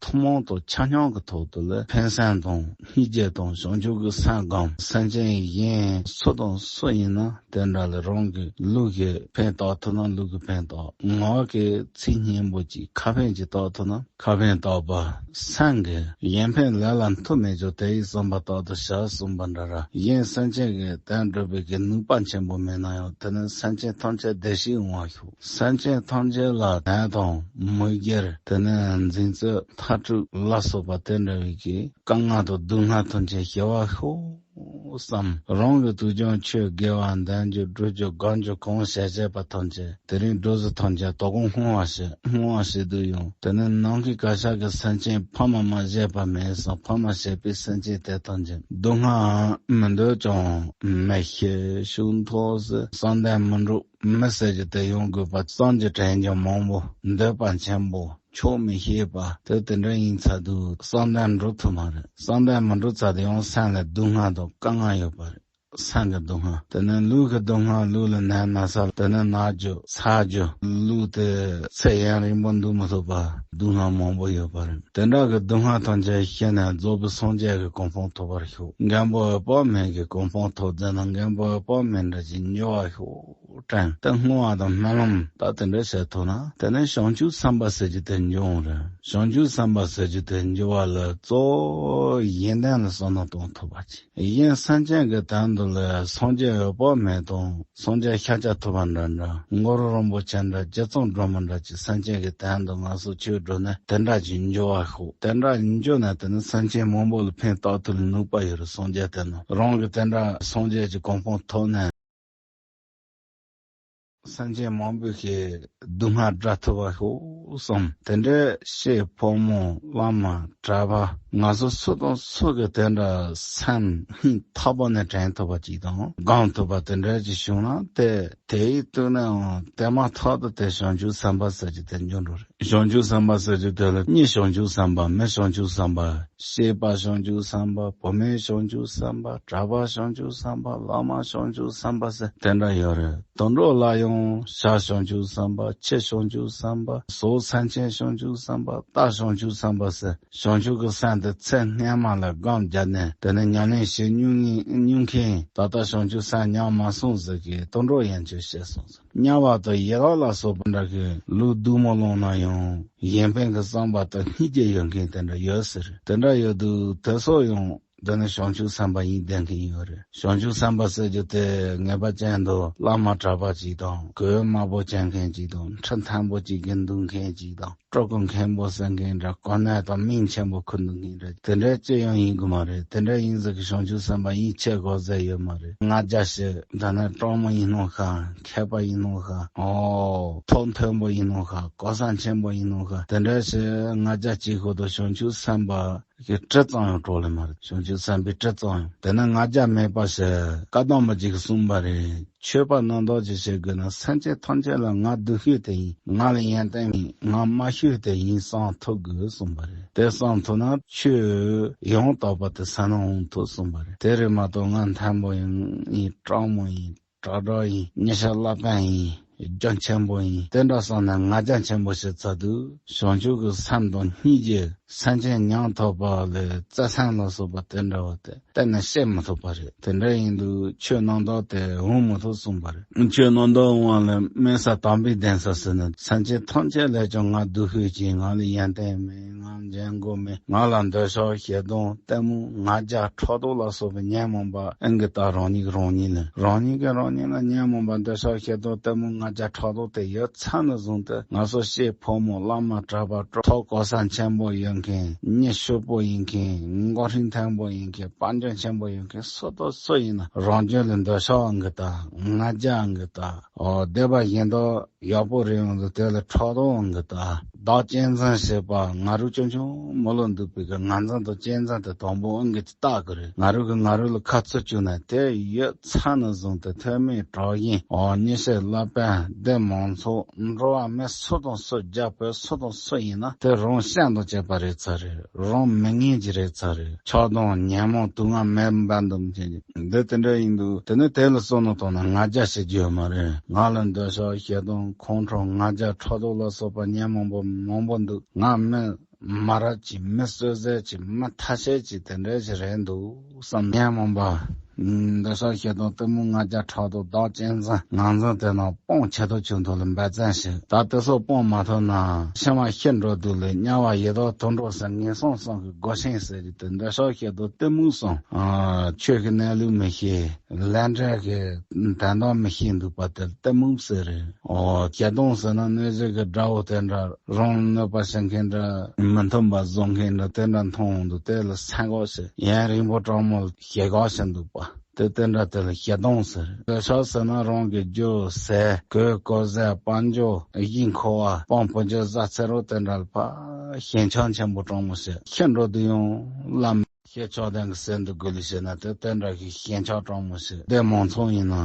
ཐུན་མོང་དང་ཆ་སྙོམས་ཀྱི་ཐོག་ཏུ་ལ་ཕན་སེམས་དང་སྙིང་རྗེ་དང་བྱང་ཆུབ་ཀྱི་སེམས་སྒོམ། སེམས་ཅན་གཞན་སུ་དང་སུ་ཡིན་ན་དེ་འདྲ་ལ་རང་གི་ལུས་ཀྱི་ཕན་བཏགས་ཐུབ་ན་ལུས་ཀྱི་ཕན་བཏགས། ངག་གི་ཚིག་སྙན་པོ་ཅིག་ཁ་ཕན་ཅིག་བཏགས་ཐུབ་ན་ཁ་ཕན་བཏགས་པ། སེམས་ཀྱི་གཞན་ཕན་ལས་ལ་མཐུ་མེད་ཀྱང་དེ་ཡིས་བསམ་པ་རྟག་ཏུ་བྱ་གསུངས་པ་འདྲ་ར། གཞན་སེམས་ཅན་གྱི་དོན་སྒྲུབ་པའི་གི་ནུས་པ་ཆེན་པོ་མེད་ན་ཡང་དེ་ནི་སེམས་ཅན་ཐམས་ཅད་བདེ་ཞིང་འོང་བ་ཤོག་སེམས་ཅན་ཐམས་ཅད་ལ་ནད་དང་མུ་གེར་དེ་ནས་འཛིན་རྩོད་མཐའ་དྲུག་ལ་སོགས་པ་དེ་འདྲ་བའི་གི་དཀའ་ངལ་དང་སྡུག་བསྔལ་ཐམས་ཅད་ཞི་བར་ཤོག་བསམ། རང་གི་དུས་ཀྱང་ཆོས་དགེ་བ་འདོན་རྒྱུ་སྒྲུབ་རྒྱུ་སྒོམ་རྒྱུ་གང་བྱས་བྱས་པ་ཐམས་ཅད་དེ་རིང་འགྲོ་ཚོ་ཐམས་ཅད་དོ་དགོང་བསྔོ་བ་བྱེད། བསྔོ་བ་བྱེད་དུས་ཡང་དེ་ནས་ནམ་མཁའི་གར་ཞག་གི་སེམས་ཅན་ཕ་མ་མ་བྱས་པ་མེད་བསམ། ཕ་མ་བྱས་པའི་སེམས་ཅན་དེ་ཐམས་ཅད་སྡུག་བསྔལ་མི་འདོད་ཀྱང་མི་ཤེས་ཤུགས་མཐོ་ཟེར། བསམ་གཏན་མི་འགྲུབ། མི་ཟེར་རྒྱུ་དེ་ཡོང་དགོས་པ། བསམ་རྒྱུ་དྲན་རྒྱུ་མང་པོ། འདོད་པ་ཆེན་པོ། ཆོག་མི་ཤེས་པ། དེ་དེ་འདྲ་ཡིན་ཚར་དུས་བསམ་གཏན་འགྲུབ་ཐུབ་མ་རེད། བསམ་གཏན་མི་འགྲུབ་ཚར་དུས་ཡང་སེམས་ལ་སྡུག་བསྔལ་དང་དཀའ་ངལ་ཡོད་པ་རེད། སེམས་ཀྱི་སྡུག་བསྔལ། དེ་ནས་ལུས་ཀྱི་སྡུག་བསྔལ། ལུས་ལ་ནད་ན་ཚ། དེ་ནས་ན་རྒྱུ་ཚ་རྒྱུ། ལུས་དེ་ཚེ་ཡུན་རིང་པོ་འདུག་མི་ཐུབ་པ། སྡུག་བསྔལ་མང་པོ་ཡོད་པ་རེད། དེ་འདྲ་གི་སྡུག་བསྔལ་ཐམས་ཅད་ཞི་ནས་རྫོགས་པའི་སངས་རྒྱས་ཀྱི་གོ་འཕང་ཐོབ་པར་ཤོག་མགོན་པོ་འོད་དཔག་མེད་ཀྱི་གོ་འཕང་ཐོབ་མཛད་ན་མགོན་པོ་འོད་དཔག་མེད་འདྲ་ཞིག་འགྱུར་བར་ཤོག་དྲན། དེ་བསྔོ་བ་དང་སྨོན་ལམ་ད་དེ་འདྲ་བྱས་ཐུབ་ན་དེ་ནས་བྱང་ཆུབ་སེམས་དཔའ་ཟེར་རྒྱུ་དེ་འབྱུང་རེད། བྱང་ཆུབ་སེམས་དཔའ་ཟེར་རྒྱུ་དེ་འབྱུང་བ་ལ་གཙོ་བོ་གཞན་དོན་ལ་བསམ་བློ་གཏོང་ཐུབ་པ་བྱེད། གཞན་སེམས་ཅན་གྱི་དོན་དུ་ལ་སངས་རྒྱས་འོད་དཔག་མེད་དང་སངས་རྒྱས་ཤཱཀྱ་ཐུབ་པ་འདྲ་འདྲ། གུ་རུ་རིན་པོ་ཆེ་འདྲ། རྗེ་ཙོང་སྒྲོལ་མ་འདྲ་ཅིག་སེམས་ཅན་གྱི་དོན་དུ་ང་ཚོ་ཆོས་སྒྲུབ་ནས་དེ་འདྲ་ཅིག་འབྱུང་བར་ཤོག་དེ་འདྲ་འབྱུང་ན་དེ་ནི་སེམས་ཅན་མང་པོ་ལ་ཕན་བཏགས་ཐུབ་ལ་ནུས་པ་ཡོད་རེད། སངས་རྒྱས་དེ་ནི་རང་གི་དེ་འདྲ་སངས་རྒྱས་ཀྱི་གོ་འཕང་ཐོབ་ནས། སེམས་ཅན་མང་པོ་ཞིག་སྡུག་བསྔལ་བསྒྲལ་ཐུབ་པ་ཤོག་བསམ། དེ་འདྲའི་སྐྱེས་ཕོ་མོ་བླ་མ་གྲྭ་པ་ང་ཚོ་སུ་དང་སུ་གི་དེ་འདྲ་སེམས་སྙིང་ཐག་པ་ནས་དྲན་ཐུབ་པ་ཅིག་དང་སྒོམ་ཐུབ་པ་དེ་འདྲ་ཅིག་བྱུང་ན་དེ་དེའི་སྟེང་ནའང་དེ་མ་ཐག་ཏུ་དེ་བྱང་ཆུབ་སེམས་དཔའ་ཟེར་རྒྱུ་དེ་འབྱུང་འགྲོ་རེད། བྱང་ཆུབ་སེམས་དཔའ་ཟེར་རྒྱུ་དེ་ལ་གཉེན་བྱང་ཆུབ་སེམས་དཔའ། མི་བྱང་ཆུབ་སེམས་དཔའ། སྐྱེས་པ་བྱང་ཆུབ་སེམས་དཔའ། བུད་མེད་བྱང་ཆུབ་སེམས་དཔའ། གྲྭ་པ་བྱང་ཆུབ་སེམས་དཔའ། བླ་མ་བྱང་ཆུབ་སེམས་དཔའ་ཟེར་དེ་འདྲ་ཡོད་རེད། དུད་འགྲོ་ལ་ཡང་བྱ་བྱང་ཆུབ་སེམས་དཔའ། ཁྱི་བྱང་ཆུབ་སེམས་དཔའ། ཟོག་སེམས་ཅན་བྱང་ཆུབ་སེམས་དཔའ། རྟ་བྱང་ཆུབ་སེམས་དཔའ་ཟེར་བྱང་ཆུབ་ཀྱི་སེམས་དེ་ཚེ་སྔོན་མ་ལ་སྒོམ་བརྒྱབ་ནས་དེ་ནས་ཉམས་ལེན་བྱེད་མྱོང་མྱོང་མཁན། ད་ལྟ་བྱང་ཆུབ་སེམས་ཉམས་མ་སོང་ཟེར་གི་དུད་འགྲོ་ཡན་ཆོད་བཤད་སོང་ཟེར། དམྱལ་བ་དང་ཡི་དྭགས་ལ་སོགས་པ་འདྲ་གི་ལུས་སྡུག་མོ་སློང་ན་ཡང་གཞན་ཕན་གྱི་བསམ་པ་དང་སྙིང་རྗེ་ཡོད་མཁན་དེ་འདྲ་ཡོད་ཟེར། དེ་འདྲ་ཡོད་དུས་དེ་ཚོ་ཡང་ འདི་ནི་བྱང་ཆུབ་སེམས་དཔའ་ཡིན་བསྡད་མཁན་ཡོད་རེད། བྱང་ཆུབ་སེམས་དཔའ་ཟེར་རྒྱུ་དེ་ངེས་པ་ཅན་དུ་བླ་མ་གྲྭ་པ་ཅིག་དང་གོས་དམར་པོ་གྱོན་མཁན་ཅིག་དང་ཁྲི་མཐོན་པོ་ཅིག་གི་འདུག་མཁན་ཅིག་དང་སྤྲུལ་སྐུ་མཁན་པོ་ཟེར་མཁན་འདྲ་གོ་གནས་དང་མིང་ཆེན་པོ་ཁུར་འདུག་མཁན་འདྲ་དེ་འདྲ་ཅི་ཡང་ཡིན་གི་མ་རེད། དེ་འདྲ་ཡིན་ཟིག་གི་བྱང་ཆུབ་སེམས་དཔའ་ཡིན་ཆེ་དགོས་ཟེར་ཡོད་མ་རེད། ལྔ་བརྒྱ་ཞིག་ད་ནི་གྲོགས་མོ་ཡིན་ནོ་ཤ་མཁས་པ་ཡིན་ནོ་ཤ་ཨོ་ཐོག་མཐོན་པོ་ཡིན་ནོ་ཤ་གོ་ས་ཆེན་པོ་ཡིན་ནོ་ཤ་དེ་འདྲ་ཞིག་ལྔ་བརྒྱ་གཅིག་ཁོ་ཐོག་བྱང་ཆུབ་སེམས་དཔའ་གི་དྲི་ཙམ་ཡང་བྲོ་ལེ་མ་རེད། བྱང་ཆུབ་སེམས་དཔའི་དྲི་ཙམ་ཡང་དེ་ནི་ལྔ་བརྒྱ་མེད་པ་ཞིག་བཀའ་གདམས་པ་ཅིག་གིས་གསུངས་པ་རེད། ཆོས་པ་རྣམ་དག་ཅིག་བྱེད་དགོས་ན་སེམས་ཅན་ཐམས་ཅད་ལ་ང་སྡུག་ཤོས་དེ་ཡིན། ང་ལ་ཡོན་ཏན་མེད། ང་དམའ་ཤོས་དེ་ཡིན་བསམ་ཐུབ་དགོས་གསུངས་པ་རེད། དེ་བསམ་ཐུབ་ན་ཆོས་ཡང་དག་པ་དེ་ས་ན་འོང་ཐུབ་གསུངས་པ་རེད། དེ་རེད་མ་གཏོགས་ང་མཐོན་པོ་ཡིན་ཡིན་སྤྲང་མོ་ཡིན་དྲག་དྲག་ཡིན་ཉི་ཤར་བླ་དཔོན་ཡིན་རྒྱ་ཆེན་པོ་ཡིན་དེ་འདྲ་བསམ་ན་ང་རྒྱ་ཆེན་པོ་ཞིག་ཚ་དུས་བྱང་ཆུབ་ཀྱི་སེམས་དང་སྙིང་རྗེ་སེམས་ཅན་ཉམ་ཐག་པ་ལས་བརྩེ་སེམས་ལ་སོགས་པ་དེ་འདྲ་བ་དེ་གཏན་ནས་བཤད་མི་ཐུབ་པ་རེད། དེ་འདྲ་ཡིན་དུས་ཆོས་རྣམ་དག་དེ་འོང་མི་ཐུབ་གསུངས་པ་རེད། ཆོས་རྣམ་དག་འོང་བ་ལ་དམན་ས་དམ་པའི་གདན་ས་ཟེར་ན་སེམས་ཅན་ཐམས་ཅད་ལས་ཀྱང་ང་སྡུག་ཤོས་ཀྱི་ང་ལ་ཡོན་ཏན་མེད། ང་འཇོན་གོ་མེད། ང་ལ་འདོད་ཆགས་ཞེ་སྡང་གཏི་མུག་ང་རྒྱལ་ཕྲག་དོག་ལ་སོགས་པའི་ཉོན་མོངས་པ་ཨང་གི་ད་རང་ཉིད་རང་ཉིད་ལ་རང་ཉིད་ཀྱིས་རང་ཉིད་ལ་ཉོན་མོངས་པ་འདོད་ཆགས་ཞེ་སྡང་གཏི་མུག་ང་རྒྱལ་ཕྲག་དོག་དེ་ཡོད་ཚད་ནས་བཟུང་སྟེ་ང་ཚོ་སྐྱེས་ཕོ་མོ་བླ་མ་གྲྭ་པ་གྲོགས་ཐོག་གོ་ས་ཆེན་པོ་ཡོད་མཁན་མྱི་ཤོད་པོ་ཡིན་མཁན་མགོ་རིང་མཐོན་པོ་ཡིན་མཁན་དཔལ་འབྱོར་ཆེན་པོ་ཡིན་མཁན་སུ་དང་སུ་ཡིན་ན་རང་རྒྱུད་ལ་འདོད་ཆགས་ཨང་གི་ད་ང་རྒྱལ་ཨང་གི་ད་ཨོ་སྡེ་པ་གཞན་དག་ཡག་པོ་རེད་ཡོང་དུས་དེ་ལ་ཕྲག་དོག་འོང་གི་ད། བདག་གཅེས་འཛིན་ཞེས་པ་ང་རུ་ཆུང་ཆུང་མོ་ལོ་འདུག་པའི་གི་ང་འཛིན་དང་གཅེས་འཛིན་དེ་དང་པོ་ཨང་གི་ཅི་རྟག་གི་རེད། ང་རུ་གི་ང་རུ་ལ་ཁ་ཚུར་བཅུག་ན་དེ་ཡོད་ཚ་ནས་བཟུང་སྟེ་ཐོན་མིའི་གྲོགས་ཡིན་ཨོ་ཉི་ཤེས་བླ་དཔོན་སྡེ་མང་ཚོགས་འགྲོ་བ་མི་སུ་དང་སུ་རྒྱ་བོད་སུ་དང་སུ་ཡིན་ན་དེ་རང་སེམས་དང་བཅས་པ་རེད་ཚ་རེད། རང་མི་ངན་གྱི་རེད་ཚ་རེད། ཆགས་སྡང་ཉོན་མོངས་དུག་ལྔ་མེ་འབར་འདུམ་བྱེད་ཀྱི། འདི་དེ་འདྲ་ཡིན་འདུག་དེ་ནི་དེ་ལ་བསམ་བློ་བཏང་ན་ང་རྒྱལ་བྱེད་རྒྱུ་ཡོད་མ་རེད། ང་ལ་འདོད་ཆགས་ཞེ་སྡང་ཁོང་ཁྲོ་ང་རྒྱལ་ཕྲག་དོག་ལ་སོགས་པ་ཉོན་མོངས་པ་མང་པོ་འདུག་ང་མི་མ་རབས་ཅིག་མི་བསོད་ཟད་ཅིག་མི་ཐ་ཤལ་ཅིག་དེ་འདྲ་ཞིག་རེད་འདུག་བསམ། ཉོན་མོངས་པ་འདོད་ཆགས་ཞེ་སྡང་གཏི་མུག་ང་རྒྱལ་ཕྲག་དོག་བདག་གཅེས་འཛིན་ང་འཛིན་དེ་རྣམས་སྤོང་ཆེད་དུ་ཆུ་འཐུང་ལ་འབད་བརྩོན་ཞིག་ད་དེ་སོགས་སྤོང་མ་ཐུབ་ན་ཕྱི་མ་ཤི་འགྲོ་དུས་ལ་དམྱལ་བ་ཡི་དྭགས་དུད་འགྲོ་ཟེར་ངན་སོང་གསུམ་གྱི་སྒོ་ཆེན་ཟེར་གྱི་དེ་འདོད་ཆགས་ཞེ་སྡང་གཏི་མུག་གསུམ། ཨ་ཆོས་ཀྱི་གནས་ལུགས་མི་ཤེས། ལས་འབྲས་ཀྱི་དོན་དག་མི་ཤེས་འདུག་པ་དེ་གཏི་མུག་ཟེར་རེད། ཨོ་ཞེ་སྡང་ཟེར་ན་གནོད་བྱེད་ཀྱི་དགྲ་བོ་དེ་འདྲ་རང་གནོད་པ་བྱེད་མཁན་འདྲ་མི་མཐུན་པ་བཟོ་མཁན་འདྲ་དེ་འདྲ་མཐོང་འོང་འདུག་དེ་ལ་སེམས་འགུག་ཟེར། ཡུན་རིང་པོ་གྲོགས་མོ་ཞེ་སྡང་བྱེད་འདུག་པ་དེ་དེ་འདྲ་དེ་ལ་ཞེ་སྡང་ཟེར། འདོད་ཆགས་ཟེར་ན་རང་གི་རྒྱུ་ཟས་གོས་གོས་ཟས་དཔལ་འབྱོར་གཞིས་འཁོར་བ་སྤང་བུ་འཇོ་བཟའ་ཚེ་རོགས་དེ་འདྲ་ལ་ཕ་ཞེན་ཆགས་ཆེན་པོ་གྲོགས་མོ་ཟེར། ཤི་འགྲོ་དུས་ཡང་བླ་མ་ཞེས་ཆགས་ལྡན་གྱི་སེམས་འདུ་དགོས་ལས་བྱས་ན་དེ་དེ་འདྲ་གི་ཞེན་ཆགས་གྲོགས་མོ་ཞིག་སྡེ་མང་ཚོགས་ཡིན་ན་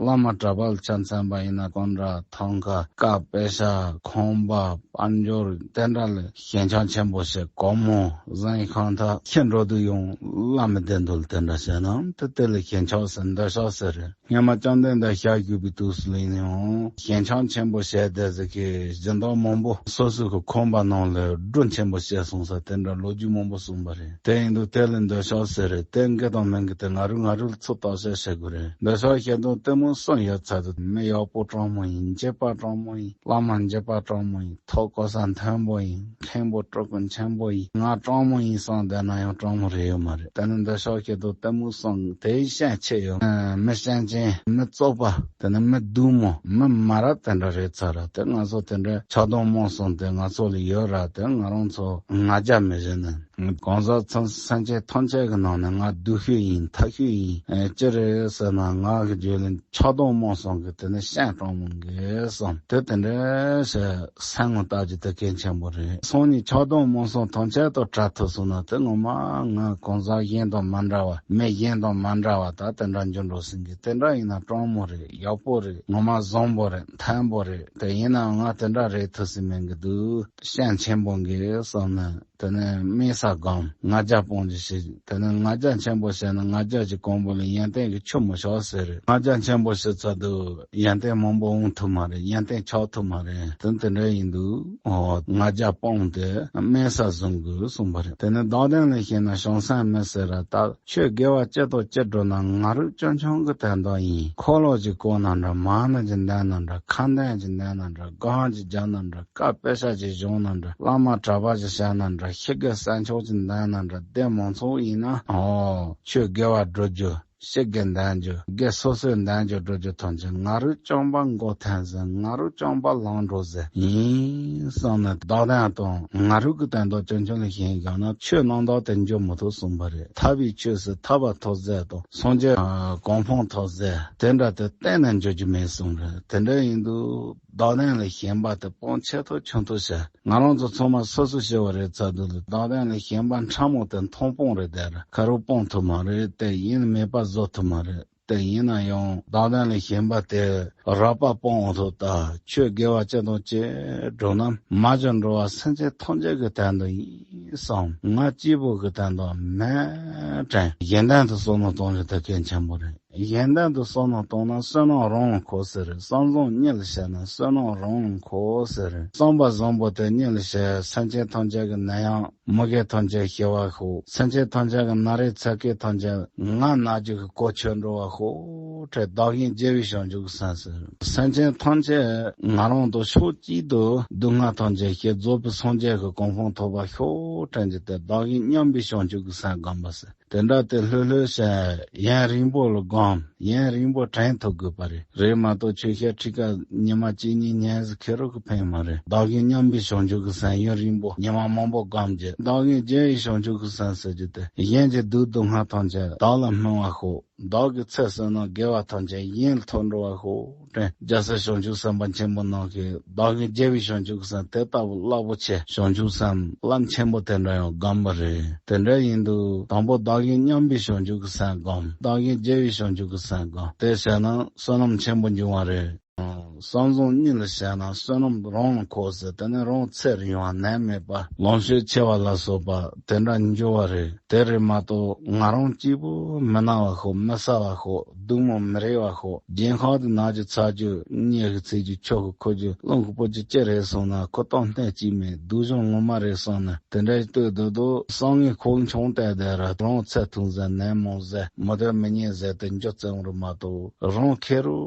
བླ་མ་གྲྭ་པ་ལ་ཆ་མཚོན་པ་ཡིན་ན་གང་འདྲ་ཐང་ཀ་ཀ་པེ་ཤ་ཁང་པ་དཔལ་འབྱོར་དེ་འདྲ་ལ་ཞེན་ཆགས་ཆེན་པོ་ཞིག་གོར་མོ་གཟན་ཁང་ཐ་ཁྱི་འགྲོ་དུས་ཡང་བླ་མ་བདེ་འདུལ་དེ་འདྲ་བྱས་ན་དེ་དེ་ལ་ཞེན་ཆགས་ཟེར་འདོད་ཆགས་ཟེར་རེད། སྔོན་མ་བཅོམ་ལྡན་འདས་ཞལ་བཞུགས་པའི་དུས་སུ་ལ་ཡིན་ཡང་ཞེན་ཆགས་ཆེན་པོ་བྱས་ཏེ་ཟེར་གི་སྦྱིན་བདག་མང་པོ་སོ་སོ་གི་ཁང་པ་ནང་ལ་སྒྲུབ་ཆེན་པོ་བྱས་སོང་ས་དེ་འདྲ་ལོ་རྒྱུས་མང་པོ་གསུངས་པ་རེད། དེ་ཡིན་དུས་དེ་ལ་འདོད་ཆགས་ཟེར་རེད། དེ་འགལ་དང་མི་འགལ་དེ་ང་རུ་ང་རུ་ལ་ཚུར་བརྟག་དཔྱད་བྱེད་དགོས་རེད། འདོད་ཆགས་ཞེ་སྡང་གཏི་མུག་གསུམ་ཡོད་ཚར་དུས་མི་ཡག་པོ་གྲོགས་མོ་ཡིན། འཇིགས་པ་གྲོགས་མོ་ཡིན། བླ་མ་འཇིགས་པ་གྲོགས་མོ་ཡིན། ཐོག་གོ་ས་མཐོན་པོ་ཡིན། མཁན་པོ་སྤྲུལ་སྐུ་ཆེན་པོ་ཡིན། ང་གྲོགས་མོ་ཡིན་བསམ་བསྡད་ན་ཡང་གྲོགས་མོ་རེད་ཡོད་མ་རེད། དེ་ནི་འདོད་ཆགས་ཞེ་སྡང་གཏི་མུག་གསུམ་དེའི་ཤན་ཆད་ཡོད། མི་ཤན་ཅན་མི་བཙོག་པ་དེ་ནི་མི་སྡུག་མོ་མི་མ་རབས་དེ་འདྲ་རེད་ཚར་ར། དེ་ང་ཚོ་དེ་འདྲ་ཆགས་སྡང་རྨོངས་གསུམ་དེ་ང་ཚོ་ལ་ཡོད་ར། དེ་ང་རང་ཚོ་ང་རྒྱལ་མི་བྱེད་ནི། གང་ཟག་ཚང་སེམས་ཅན་ཐམས་ཅད་ཀྱི་ནང་ནས་ང་སྡུག་ཤོས་ཡིན། ཐ་ཤོས་ཡིན། ཨེ་ཅི་རེད་ཟེར་ན་ང་གི་རྒྱུད་ལ་ཆགས་སྡང་རྨོངས་གསུམ་གྱི་དེ་ནི་ཤན་གྲོགས་མོ་འགས་སམ། དེ་དེ་འདྲ་ཞིག་སེམས་ངོ་ལྟ་རྒྱུ་དེ་གལ་ཆེན་པོ་རེད། སང་ཉིན་ཆགས་སྡང་རྨོངས་གསུམ་ཐམས་ཅད་དང་བྲལ་ཐུབ་སོང་ན་དེ་ངོ་མ་ང་གང་ཟག་གཞན་དང་མ་འདྲ་བ་མི་གཞན་དང་མ་འདྲ་བ་ད་དེ་འདྲ་འགྱུར་འགྲོ་སྲིད་གི། དེ་འདྲ་ཡིན་ན་གྲོགས་མོ་རེད། ཡག་པོ་རེད། ངོ་མ་བཟང་པོ་རེད། མཐོན་པོ་རེད། དེ་ཡིན་ནའང་ང་དེ་འདྲ་རེད་ཐུབ་སྲིད་མེད་གི་འདུག་ཤན་ཆེན་པོ་འགས་བསམ་ན། དེ་ནས་དམན་ས་སྒོམ། ང་རྒྱལ་སྤོང་རྒྱུ་ཞིག་དེ་ནས་ང་རྒྱལ་ཆེན་པོ་བྱས་ན་ང་རྒྱལ་གྱི་གོང་བུ་ལ་ཡོན་ཏན་གྱི་ཆུ་མི་ཤོར་ཟེར་རེད། ང་རྒྱལ་ཆེན་པོ་བྱེད་ཚར་དུས་ཡོན་ཏན་མང་པོ་འོང་ཐུབ་མ་རེད། ཡོན་ཏན་ཆགས་ཐུབ་མ་རེད། དེ་དེ་འདྲ་ཡིན་དུས་ཨོ་ང་རྒྱལ་སྤོང་སྟེ་དམན་ས་བཟུང་དགོས་གསུངས་པ་རེད། དེ་ནས་བདག་ལྡན་ལ་བཤད་ན་བྱང་སེམས་དམན་ཟེར་ར། ད་ཆོས་དགེ་བ་ཅི་དང་ཅི་སྒྲུབ་ན་ང་རུ་སྐྱོན་ཆུང་གི་དོན་དག་ཡིན། འཁོར་ལོ་ཅིག་བསྐོར་ན་འདྲ། མ་ཎི་ཅིག་འདོན་ན་འདྲ། ཁ་འདོན་ཅིག་འདོན་ན་འདྲ། སྒོམ་ཅིག་རྒྱབ་ན་འདྲ། ཀ་པེ་ཤ་ཅིག་བཞེངས་ན་འདྲ། བླ་མ་གྲྭ་པ་ཅིག་བྱས་ན་འདྲ། ཤི་དགེ་སྲན་ཆོག་ཅིག་འདོན་ན་འདྲ། དེ་མང་ཚོགས་ཡིན་ན་ཨོ་ཆོས་དགེ་བ་སྒྲུབ་རྒྱུ། ཤི་དགེ་འདོན་རྒྱུ། དགེ་སོ་སོས་འདོན་རྒྱུ་སྒྲུབ་རྒྱུ་ཐམས་ཅད་ང་རོས་རྐྱང་པ་འགོ་ཐོན་ཟེར། ང་རོས་རྐྱང་པ་ལངས་འགྲོ་ཟེར་ཡིན་བསམ་ནས་བདག་དོན་དང་ང་རོས་ཀྱི་དོན་དག་ཅུང་ཅུང་ལ་ཞེན་བཞག་ན་ཆོས་རྣམ་དག་དེ་འགྱུར་མི་ཐུབ་གསུངས་པ་རེད། ཐར་པའི་ཆོས་སུ་ཐར་པ་ཐོབ་ཟེར་དང་སངས་རྒྱས་གོ་འཕང་ཐོབ་ཟེར་དེ་འདྲ་དེ་གཏན་ནས་འགྱུར་རྒྱུ་མེད་གསུངས་རེད། དེ་འདྲ་ཡིན་དུས་བདག་དོན་ལ་ཞེན་པ་དེ་སྤང་ཆེ་ཐུབ་ཆུང་ཐུབ་བྱ། ང་རང་ཚོ་ཚང་མ་སོ་སོ་ཤི་བ་རེད་ཚར་དུས་ལ་བདག་དོན་ལ་ཞེན་པ་ཕྲ་མོ་དེ་མཐོང་སྤང་རེད། དེ་ར་ཁ་རུ་སྤང་ཐུབ་མ་རེད། དེ་ཡིན་མེད་པ་བཟོ་ཐུབ་མ་རེད། དེ་ཡིན་ན་ཡང་བདག་དོན་ལ་ཞེན་པ་དེ་རགས་པ་སྤང་འོང་ཐུབ། ད་ཆོས་དགེ་བ་ཅི་དང་ཅི་སྒྲུབ་ན་མ་གྱུར་འགྲོ་བ་སེམས་ཅན་ཐམས་ཅད་ཀྱི་དོན་དུ་ཡིན་བསམ། ང་གཅིག་པུ་གི་དོན་དུ་མེད་དྲན་གཞན་དོན་དུ་བསམ་བློ་གཏོང་རྒྱུ་དེ་གལ་ཆེན་པོ་རེད། གཞན་དོན་དུ་བསམ་བློ་བཏང་ན་བསོད་ནམས་རང་ལ་འཁོར་ཟེར་རེད། བསམ་བཟང་གཉིས་ལ་བྱས་ན་བསོད་ནམས་རང་ལ་འཁོར་ཟེར་རེད། བསམ་པ་བཟང་པོ་དེ་གཉིས་ལ་བྱས་སེམས་ཅན་ཐམས་ཅད་ཀྱི་ནད་ཡམས་མུ་གེ་ཐམས་ཅད་ཞི་བ་ཤོག་སེམས་ཅན་ཐམས་ཅད་ཀྱི་ན་རེ་ཚ་གི་ཐམས་ཅད་ང་ན་རྒྱུ་གི་གོ་ཆོད་འགྲོ་བ་ཤོག་ཁྲེ་བདག་གཞན་བརྗེ་བའི་བྱང་ཆུབ་ཀྱི་སེམས་ཟེར། སེམས་ཅན་ཐམས་ཅད་ང་རང་དང་ཕྱོགས་གཅིག་ཏུ་སྡུག་བསྔལ་ཐམས་ཅད་ཞི་རྫོགས་པའི་སངས་རྒྱས་ཀྱི་གོ་འཕང་ཐོབ་པ་ཤོག་ཁྲེ་འདི་དེ་བདག་གཞན་མཉམ་པའི་བྱང་ཆུབ་ཀྱི་སེམས་སྒོམ་པ་ཟེར། དེ་འདྲ་དེ་ལྷོད་ལྷོད་བྱས་ཡུན་རིང་པོ་ལ་སྒོམ། ཡུན་རིང་པོ་དྲན་ཐུབ་དགོས་པ་རེད། རེད་མ་གཏོགས་ཆོས་བཤད་ཁྲི་ཀ་ཉི་མ་གཅིག་གཉིས་ཉལ་ཟིག་ཁེ་རོ་གི་ཕན་མ་རེད། བདག་གཞན་མཉམ་པའི་བྱང་ཆུབ་ཀྱི་སེམས་ཡུན་རིང་པོ་ཉི་མ་མང་པོ་སྒོམ་རྗེས་བདག་གཞན་བརྗེ་བའི་བྱང་ཆུབ་ཀྱི་སེམས་ཟེར་རྒྱུ་དེ་གཞན་གྱི་སྡུག་སྡུག་བསྔལ་ཐམས་ཅད་བདག་ལ་སྨིན་པ་ཤོག་བདག་གི་ཚེ་བསོད་ནམས་དགེ་བ་ཐམས་ཅད་གཞན་ལ་ཐོབ་འགྲོ་བ་ཤོག་དྲན། རྒྱལ་སྲས་བྱང་ཆུབ་སེམས་དཔའ་ཆེན་པོ་རྣམས་ཀྱིས་བདག་གཞན་བརྗེ་བའི་བྱང་ཆུབ་ཀྱི་སེམས་དེ་ལྟ་བུ་རླབས་པོ་ཆེ་བྱང་ཆུབ་སེམས་རླབས་ཆེན་པོ་དེ་འདྲ་ཡང་སྒོམ་པ་རེད། དེ་འདྲ་ཡིན་དུས་དང་པོ་བདག་གཞན་མཉམ་པའི་བྱང་ཆུབ་ཀྱི་སེམས་སྒོམ། བདག་གཞན་བརྗེ་བའི་བྱང་ཆུབ་ཀྱི་སེམས་སྒོམ། དེ་བྱས་ན་བསོད་ནམས་ཆེན་པོ་འབྱུང་བ་རེད། བསམ་བཟང་གཉིས་ལ་བྱས་ན་བསོད་ནམས་རང་ལ་འཁོར་ཟེར། དེ་ནས་རང་ཚེ་རིང་བ་ནད་མེད་པ་ལོངས་སྤྱོད་ཆེ་བ་ལ་སོགས་པ་དེ་འདྲ་འབྱུང་བ་རེད། དེ་རེད་མ་གཏོགས་ང་རང་གཅིག་པུ་མི་ན་བ་ཤོག་མི་ས་བ་ཤོག་སྡུག་མོ་མི་རེ་བ་ཤོག་རྒྱན་ཁང་དུ་ན་རྒྱུ་ཚ་རྒྱུ་གཉིད་ཀྱི་ཚིག་རྒྱུ་ཆོག་གི་ཁོ་རྒྱུ་རླུང་གི་སྤུ་རྒྱུ་ཅི་རེད་སོང་ན་ཁོ་གཏོང་གནས་གཅིག་མེད་སྡུག་སྦྱོང་ངོ་མ་རེད་སོང་ན་དེ་འདྲ་ལྟོས་སྡོད་དུས་བསམ་ངན་ཁོག་མཆོང་བལྟས་བསྡད་ར་རང་ཚེ་ཐུང་ཟེར་ནད་མང་ཟེར་མི་སྡོད་མི་ཉན་ཟེར་དེ་འཇོག་བཙན་རུ་མ་གཏོགས་རང་ཁེ་རུ་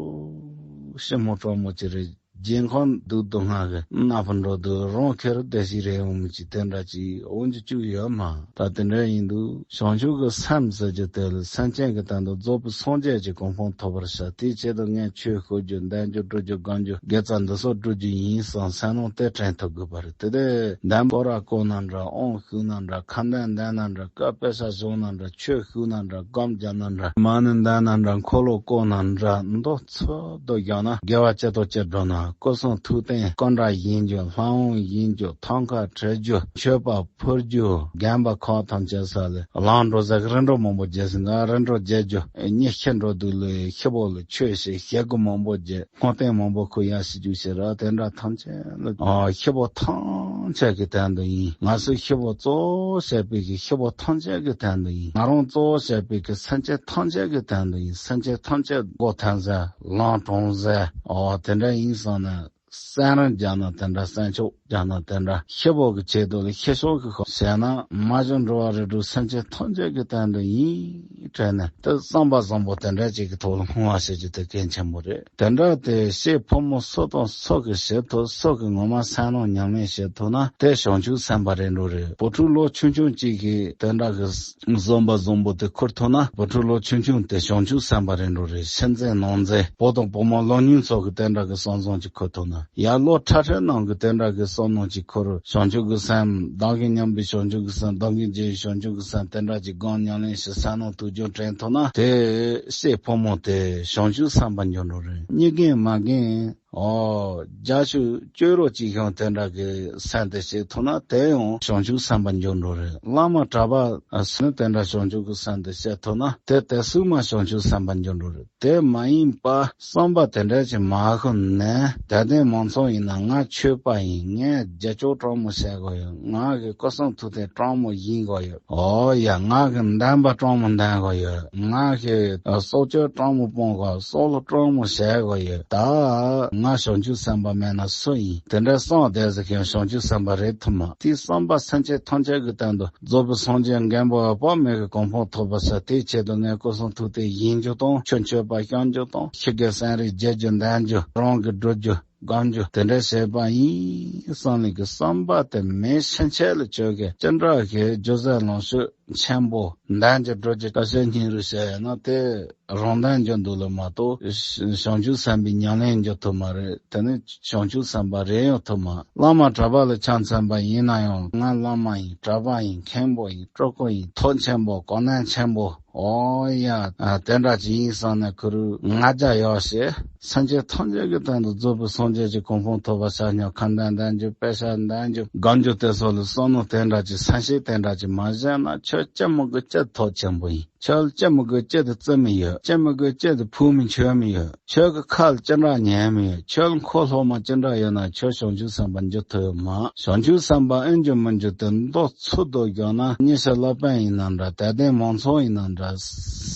ཞི་མོ་དྲང་མོ་ཅི་རེད། རྒྱལ་ཁམས་སྡུག་སྡུག་བསྔལ་གྱི་གནས་པར་འགྲོ་དུས་རང་ཁེར་བདེ་ཞིག་རེ་འོང་མི་ཅིག་དེ་འདྲ་ཅིག་འོང་རྒྱུ་ཅིག་ཡོད་མ། ད་དེ་འདྲ་ཡིན་དུས་བྱང་ཆུབ་ཀྱི་སེམས་ཟེར་རྒྱུ་དེ་ལ་སེམས་ཅན་གྱི་དོན་དུ་རྫོགས་པའི་སངས་རྒྱས་ཀྱི་གོ་འཕང་ཐོབ་པར་བྱ། དེའི་ཆེད་དུ་ངས་ཆོས་ཞུ་རྒྱུ་འདོན་རྒྱུ་སྒྲུབ་རྒྱུ་སྒོམ་རྒྱུ་དགེ་རྩ་འདི་ཚོ་སྒྲུབ་རྒྱུ་ཡིན་བསམ་བསམ་བློ་དེ་དྲན་ཐུབ་དགོས་པ་རེད། དེ་དེ་འདོན་པོ་ར་བསྐོར་ན་འདྲ་དབང་ཞུས་ན་འདྲ་ཁ་འདོན་འདོན་ན་འདྲ་བཀའ་དཔེ་ཆ་བཞག་ན་འདྲ་ཆོས་ཞུས་ན་འདྲ་སྒོམ་རྒྱབ་ན་འདྲ་མ་ཎི་འདོན་ན་འདྲ་འཁོར་ལོ་བསྐོར་ན་འདྲ་མདོ་ཚུལ་དུ་བཞག་ན་དགེ་བ་ཅི་དང་ཅི་བསྒྲུབས་ན་སྐུ་གསུང་ཐུགས་རྟེན་སྐུ་འདྲ་བཞེངས་རྒྱུ་ལྷ་དབང་བཞེངས་རྒྱུ་ཐང་ཀ་བྲི་རྒྱུ་མཆོད་པ་ཕུལ་རྒྱུ་རྒན་པ་ཁག་ཐམས་ཅད་ས་ལས་ལངས་འགྲོ་ཟེར་གི་རིམ་གྲོ་མང་པོ་བརྒྱབ་ཟིན་ག་རིམ་གྲོ་བརྒྱབ་རྒྱུ་གཉིད་ཤི་འགྲོ་དུས་ལོས་ཤི་བོ་ལ་ཆོས་བཤད་ཞལ་སྐུ་མང་པོ་བརྒྱབ། སྔོ་རྟེན་མང་པོ་ཁུར་ཡ་ཤི་རྒྱུ་ཞེས་ར་དེ་འདྲ་ཐམས་ཅད་ལ་ཨ་ཤི་བོ་ཐམས་ཅད་ཀྱི་དོན་དུ་ཡིན། ང་ཚོ་ཤི་བོ་གཙོ་བོ་བྱས་པའི་གི་ཤི་བོ་ཐམས་ཅད་ཀྱི་དོན་དུ་ཡིན། ང་རང་གཙོ་བོ་བྱས་པའི་གི་སེམས་ཅན་ཐམས་ཅད་ཀྱི་དོན་དུ་ཡིན། སེམས་ཅན་ཐམས་ཅད་མགོ་ཐོན་ཟེར་ལངས་དྲོངས་ཟེར་ཨོ་དེ་འདྲ་ཡིན་སོང་ན་སེམས་རང་རྒྱག་ན་དེ་འདྲ་སེམས་ཆོག་རྒྱག་ན་དེ་འདྲ་ཤི་བོ་གི་ཆེད་དུ་ལ་ཤི་ཤོག་གི་ཤོག་བྱས་ན་མ་བྱུང་འགྲོ་བ་རིགས་དྲུག་སེམས་ཅན་ཐམས་ཅད་ཀྱི་དོན་དུ་ཡིན། དྲན་ནས་དེ་བསམ་པ་བཟང་པོ་དེ་འདྲ་ཅིག་གི་ཐོག་ལ་བསྔོ་བ་བྱེད་རྒྱུ་དེ་གལ་ཆེན་པོ་རེད། དེ་འདྲ་དེ་བཤད་ཕོ་མོ་སུ་དང་སུ་གི་བྱེད་ཐུབ་སུ་གི་ངོ་མ་སེམས་ནང་ཉམས་ལེན་བྱེད་ཐུབ་ན་དེ་བྱང་ཆུབ་སེམས་དཔའ་རེད་འགྲོ་རེད། བུ་ཕྲུག་ལོ་ཆུང་ཆུང་ཅིག་གིས་དེ་འདྲ་གི་བསམ་པ་བཟང་པོ་དེ་འཁུར་ཐུབ་ན་བུ་ཕྲུག་ལོ་ཆུང་ཆུང་དེ་བྱང་ཆུབ་སེམས་དཔའ་རེད་འགྲོ་རེད། ཤིང་ཚན་ནང་ཚན་བུ་དང་བུ་མོ་ལོ་ཉུང་ཚོ་གི་དེ་འདྲ་གི་བསམ་བཟང་ཅིག་འཁུར་ཐུབ་ན། ཡར་ལོ་ཁྲ་ཁྲ་ནང་གི་དེ་འདྲ་གི་བསམ་ནང་གཅིག་འཁོར་བྱང་ཆུབ་ཀྱི་སེམས་བདག་གིས་མཉམ་པའི་བྱང་ཆུབ་ཀྱི་སེམས་བདག་གིས་བརྗེད་བྱང་ཆུབ་ཀྱི་སེམས་དེ་འདྲ་གཅིག་སྒོམ་ཉམས་ལེན་ཞིག་བསམ་ནང་དུ་རྒྱུན་དྲན་ཐུབ་ན་དེ་སྲས་ཕོ་མོ་དེ་བྱང་ཆུབ་སེམས་དཔའ་འགྱུར་འགྲོ་རེད། གཉིས་རྒན་མ་རྒན་ཨོ་རྒྱ་ཆུ་བཅོས་རོགས་གཅིག་ཤོང་དེ་འདྲ་གི་སེམས་དེ་ཞིག་ཐུབ་ན་དེ་ཡང་བྱང་ཆུབ་སེམས་དཔའ་འགྱུར་འགྲོ་རེད། བླ་མ་གྲྭ་པ་སུ་ནི་དེ་འདྲ་བྱང་ཆུབ་ཀྱི་སེམས་དེ་བཤད་ཐུབ་ན་དེ་དེ་སུ་མ་བྱང་ཆུབ་སེམས་དཔའ་འགྱུར་འགྲོ་རེད། དེ་མ་ཡིན་པ་བསམ་པ་དེ་འདྲ་ཅིག་མ་ཤོང་ནས་དད་ལྡན་མང་ཚོགས་ཡིན་ན་ང་ཆོས་པ་ཡིན། ངས་རྒྱལ་སྐྱོང་དྲང་མོ་བྱེད་དགོས་ཡོད། ང་གི་སྐུ་གསུང་ཐུགས་རྟེན་དྲང་མོ་ཡིན་དགོས་ཡོད། ཨོ་ཡ་ང་གི་འདོན་པ་དྲང་མོ་འདོན་དགོས་ཡོད། ང་གི་སྲོག་གཅོད་དྲང་མོ་སྤོང་དགོས། སྲོག་བླུ་དྲང་མོ་བྱེད་དགོས་ཡོད། ད་ང་བྱང་ཆུབ་སེམས་དཔའ་མེད་ན་སུ་ཡིན། དེ་འདྲ་བསམ་བསྡད་ཟེར་མཁན་བྱང་ཆུབ་སེམས་དཔའ་རེད་ཐུབ་མ། དེའི་བསམ་པ་སེམས་ཅན་ཐམས་ཅད་ཀྱི་དོན་དུ་རྫོགས་པའི་སངས་རྒྱས་མགོན་པོ་འོད་དཔག་མེད་ཀྱི་གོ་འཕང་ཐོབ་པར་བྱ། དེའི་ཆེད་དུ་ངས་སྐུ་གསུང་ཐུགས་རྟེན་བཞེངས་རྒྱུ་དང་ཆོས་མཆོད་པ་བཤམས་རྒྱུ་དང་ཤི་དགེ་སེམས་རིག་བརྗེ་རྒྱུ་འདོན་རྒྱུ་རང་གི་སྒྲུབ་རྒྱུ་ སྒོམ་རྒྱུ་དེ་འདྲ་བྱས་པ་ཡིན་བསམ་ལེ་གི་བསམ་པ་དེ་མེད་ཕྱིན་ཆད་ལ་ཁྱོད་ཀྱི་ཅི་འདྲ་གི་རྒྱུ་ཟས་ལོངས་སྤྱོད་ཆེན་པོ་འདོན་རྒྱུ་སྒྲུབ་རྒྱུ་བཀའ་བཤད་སྙིང་རུས་བྱས་ཡོད་ན་དེ་རང་དོན་རྒྱུ་འདུག་ལ་མ་གཏོགས་བྱང་ཆུབ་སེམས་དཔའི་ཉམས་ལེན་རྒྱུ་ཐུབ་མ་རེད། དེ་ནི་བྱང་ཆུབ་སེམས་དཔའ་རེད་ཡོང་ཐུབ་མ། བླ་མ་གྲྭ་པ་ལ་ཆ་མཚོན་པ་ཡིན་ན་ཡང་ང་བླ་མ་ཡིན། གྲྭ་པ་ཡིན། མཁན་པོ་ཡིན། སྤྲུལ་སྐུ་ཡིན། མཐོ་ཆེན་པོ་གོ་གནས་ཆེན་པོ། ཨོ་ཡ། ཨ། དེ་འདྲ་ཅིག་ཡིན་བསམ་ན་ཁུ་རུ་ང་རྒྱལ་ཡོད་ཞེས་སེམས་ཅན་ཐམས་ཅད་ཀྱི་དོན་དུ་རྫོགས་པའི་སངས་རྒྱས་ཀྱི་གོ་འཕང་ཐོབ་པར་བྱ་སྙམ་ཁ་འདོན་འདོན་རྒྱུ་དཔེ་ཆ་འདོན་རྒྱུ་སྒོམ་རྒྱུ་དེ་སོགས་ལ་བསམ་མནོ་དེ་འདྲ་ཅིག་བསམ་ཤེས་དེ་འདྲ་ཅིག་མ་བྱས་ན་ཁྱོད་ཅི་མི་དགོས་ཅི་ཐོབ་ཆེན་པོ་ཡིན། ཁྱོད་ལ་ཅི་མི་དགོས་ཅི་དེ་བརྩི་མི་ཡོད། ཅི་མི་དགོས་ཅི་དེ་ཕུག་མི་འཆོལ་མི་ཡོད། ཁྱོད་ཀྱི་ཁ་ལ་ཅི་འདྲ་ཉན་མི་ཡོད། ཁྱོད་ལ་མཁོ་སློབ་མ་ཅི་འདྲ་ཡོད་ན་ཁྱོད་བྱང་ཆུབ་སེམས་དཔའ་འགྱུར་ཐུབ་ཡོད་མ། བྱང་ཆུབ་སེམས་དཔའ་ཨེ་འགྱུར་མི་འགྱུར་དེ་མདོ་ཚུལ་དུ་བཞག་ན་ཉི་ཤུ་སློབ་དཔོན་ཡིན་ན་འདྲ། དད་ལྡན་མང་ཚོགས་ཡིན་ན་འདྲ།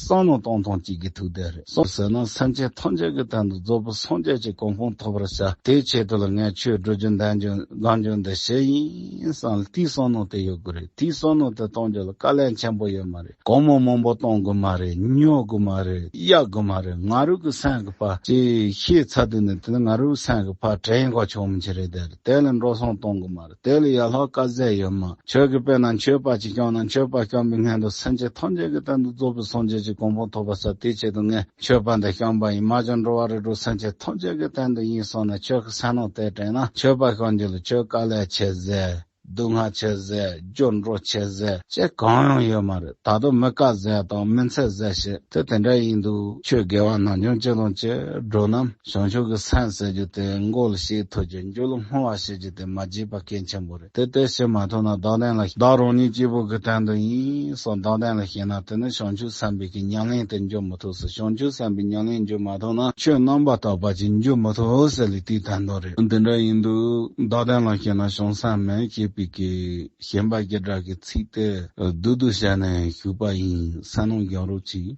བསམ་མནོ་གཏོང་སྟངས་གཅིག་གིས་ཐུག་བསྡད་རེད། སོང་ཟེར་ན་སེམས་ཅན་ཐམས་ཅད་ཀྱི་དོན་དུ་རྫོགས་པའི་སངས་རྒྱས་ཀྱི་གོ་འཕང་ཐོབ་པར་བྱ། དེའི་ཆེད་དུ་ལ་ངས་ཆོས་སྒྲུབ་རྒྱུ་འདོན་རྒྱུ་སྒོམ་རྒྱུ་འདི་བྱེད་ཡིན་བསམ་ལ་དེའི་བསམ་མནོ་དེ་ཡོད་དགོས་རེད། དེའི་བསམ་མནོ་དེ་གཏོང་རྒྱུ་ལ་དཀའ་ལས་ཆེན་པོ་ཡོད་མ་རེད། སྒོར་མོ་མང་པོ་གཏོང་དགོས་མ་རེད། ཉོ་དགོས་མ་རེད། གཡར་དགོས་མ་རེད། ང་རང་གི་སེམས་ཀྱི་ཕར་ཅིག་ཤེས་ཚར་དུས་ནས་དེ་ནི་ང་རང་གི་སེམས་ཀྱི་ཕར་དྲན་གོ་ཆོག་མི་ཆེ་རེད་དེ། དེ་ལ་འགྲོ་སོང་གཏོང་དགོས་མ་རེད། དེ་ལ་ཡར་ལྷག་དཀའ་ཟས་ཡོད་མ། ཁྱོད་ཀྱིས་དཔེར་ན་མཆོད་པ་ཅིག་བསྐྱངས་ན་མཆོད་པ་བསྐྱངས་པའི་སྔོན་དུ་སེམས་ཅན་ཐམས་ཅད་ཀྱི་དོན་དུ་རྫོགས་པའི་སངས་རྒྱས་ཀྱི་གོ་འཕང་ཐོབ་པར་བྱ། དེའི་ཆེད་དུ་ངས་མཆོད་པ་འདི་བསྐྱངས་པ་ཡིན། མ་བྱང་འགྲོ་བ་རིགས་དྲུག་སེམས་ཅན་ཐམས་ཅད་ཀྱི་དོན་དུ་ཡིན་བསམ་ནས་ཁྱོད་ཀྱི་སེམས་ནང་དེ་དྲན་ན་མཆོད་པ་བསྐྱངས་རྒྱུ་ལ་ཁྱོད་དཀའ་ལས་ཆེ་ཟེར། སྡུག་བསྔལ་ཆེ་ཟེར། སྐྱོ་འགྲོ་ཆེ་ཟེར་ཅེས་གང་ཡང་ཡོད་མ་རེད། ད་དུང་མི་དཀའ་ཟེར་དང་མི་འཚེར་ཟེར་ཞེས་དེ་དེ་འདྲ་ཡིན་འདུག་ཆོས་དགེ་བ་ནམ་བྱུང་ཅི་ལོང་ཅི་འགྲོ་རྣམས་བྱང་ཆུབ་ཀྱི་སེམས་ཟེར་རྒྱུ་དེ་མགོ་ལ་ཞིག་ཐུག་རྒྱུ། མཇུག་ལ་བསྔོ་བ་ཞེས་རྒྱུ་དེ་མ་བརྗེད་པ་གལ་ཆེན་པོ་རེད། དེ་དེ་ཞིག་མ་ཐུབ་ན་བདག་ལྡན་ལ་བདག་རང་ཉིད་གཅིག་པུ་གི་དོན་དུ་ཡིན་སོགས་བདག་ལྡན་ལ་བཤད་ན་དེ་ནི་བྱང་ཆུབ་སེམས་དཔའི་གི་ཉམས་ལེན་དེ་འཇུག་མི་ཐུབ་ཟེར། བྱང་ཆུབ་སེམས་དཔའི་ཉམས་ལེན་འཇུག་མ་ཐུབ་ན་ཆོས་རྣམ་པར་དག་པ་ཅིག་འཇུག་མི་ཐུབ་ཟེར་ལས་དེའི་དོན་དག་རེད། འདི་འདྲ་ཡིན་དུས་བདག་ལྡན་ལ་བཤད་ན་བྱང་སེམས་མེད་ཅེས་པའི་གི་ཞེན་པ་རྒྱུ་འབྲས་ཀྱི་ཚིག་དེ་བསྡུས་བསྡུས་བྱས་ནས་ཞུས་པ་ཡིན། སེམས་ནང་སྦྱང་རོགས་གྱིས།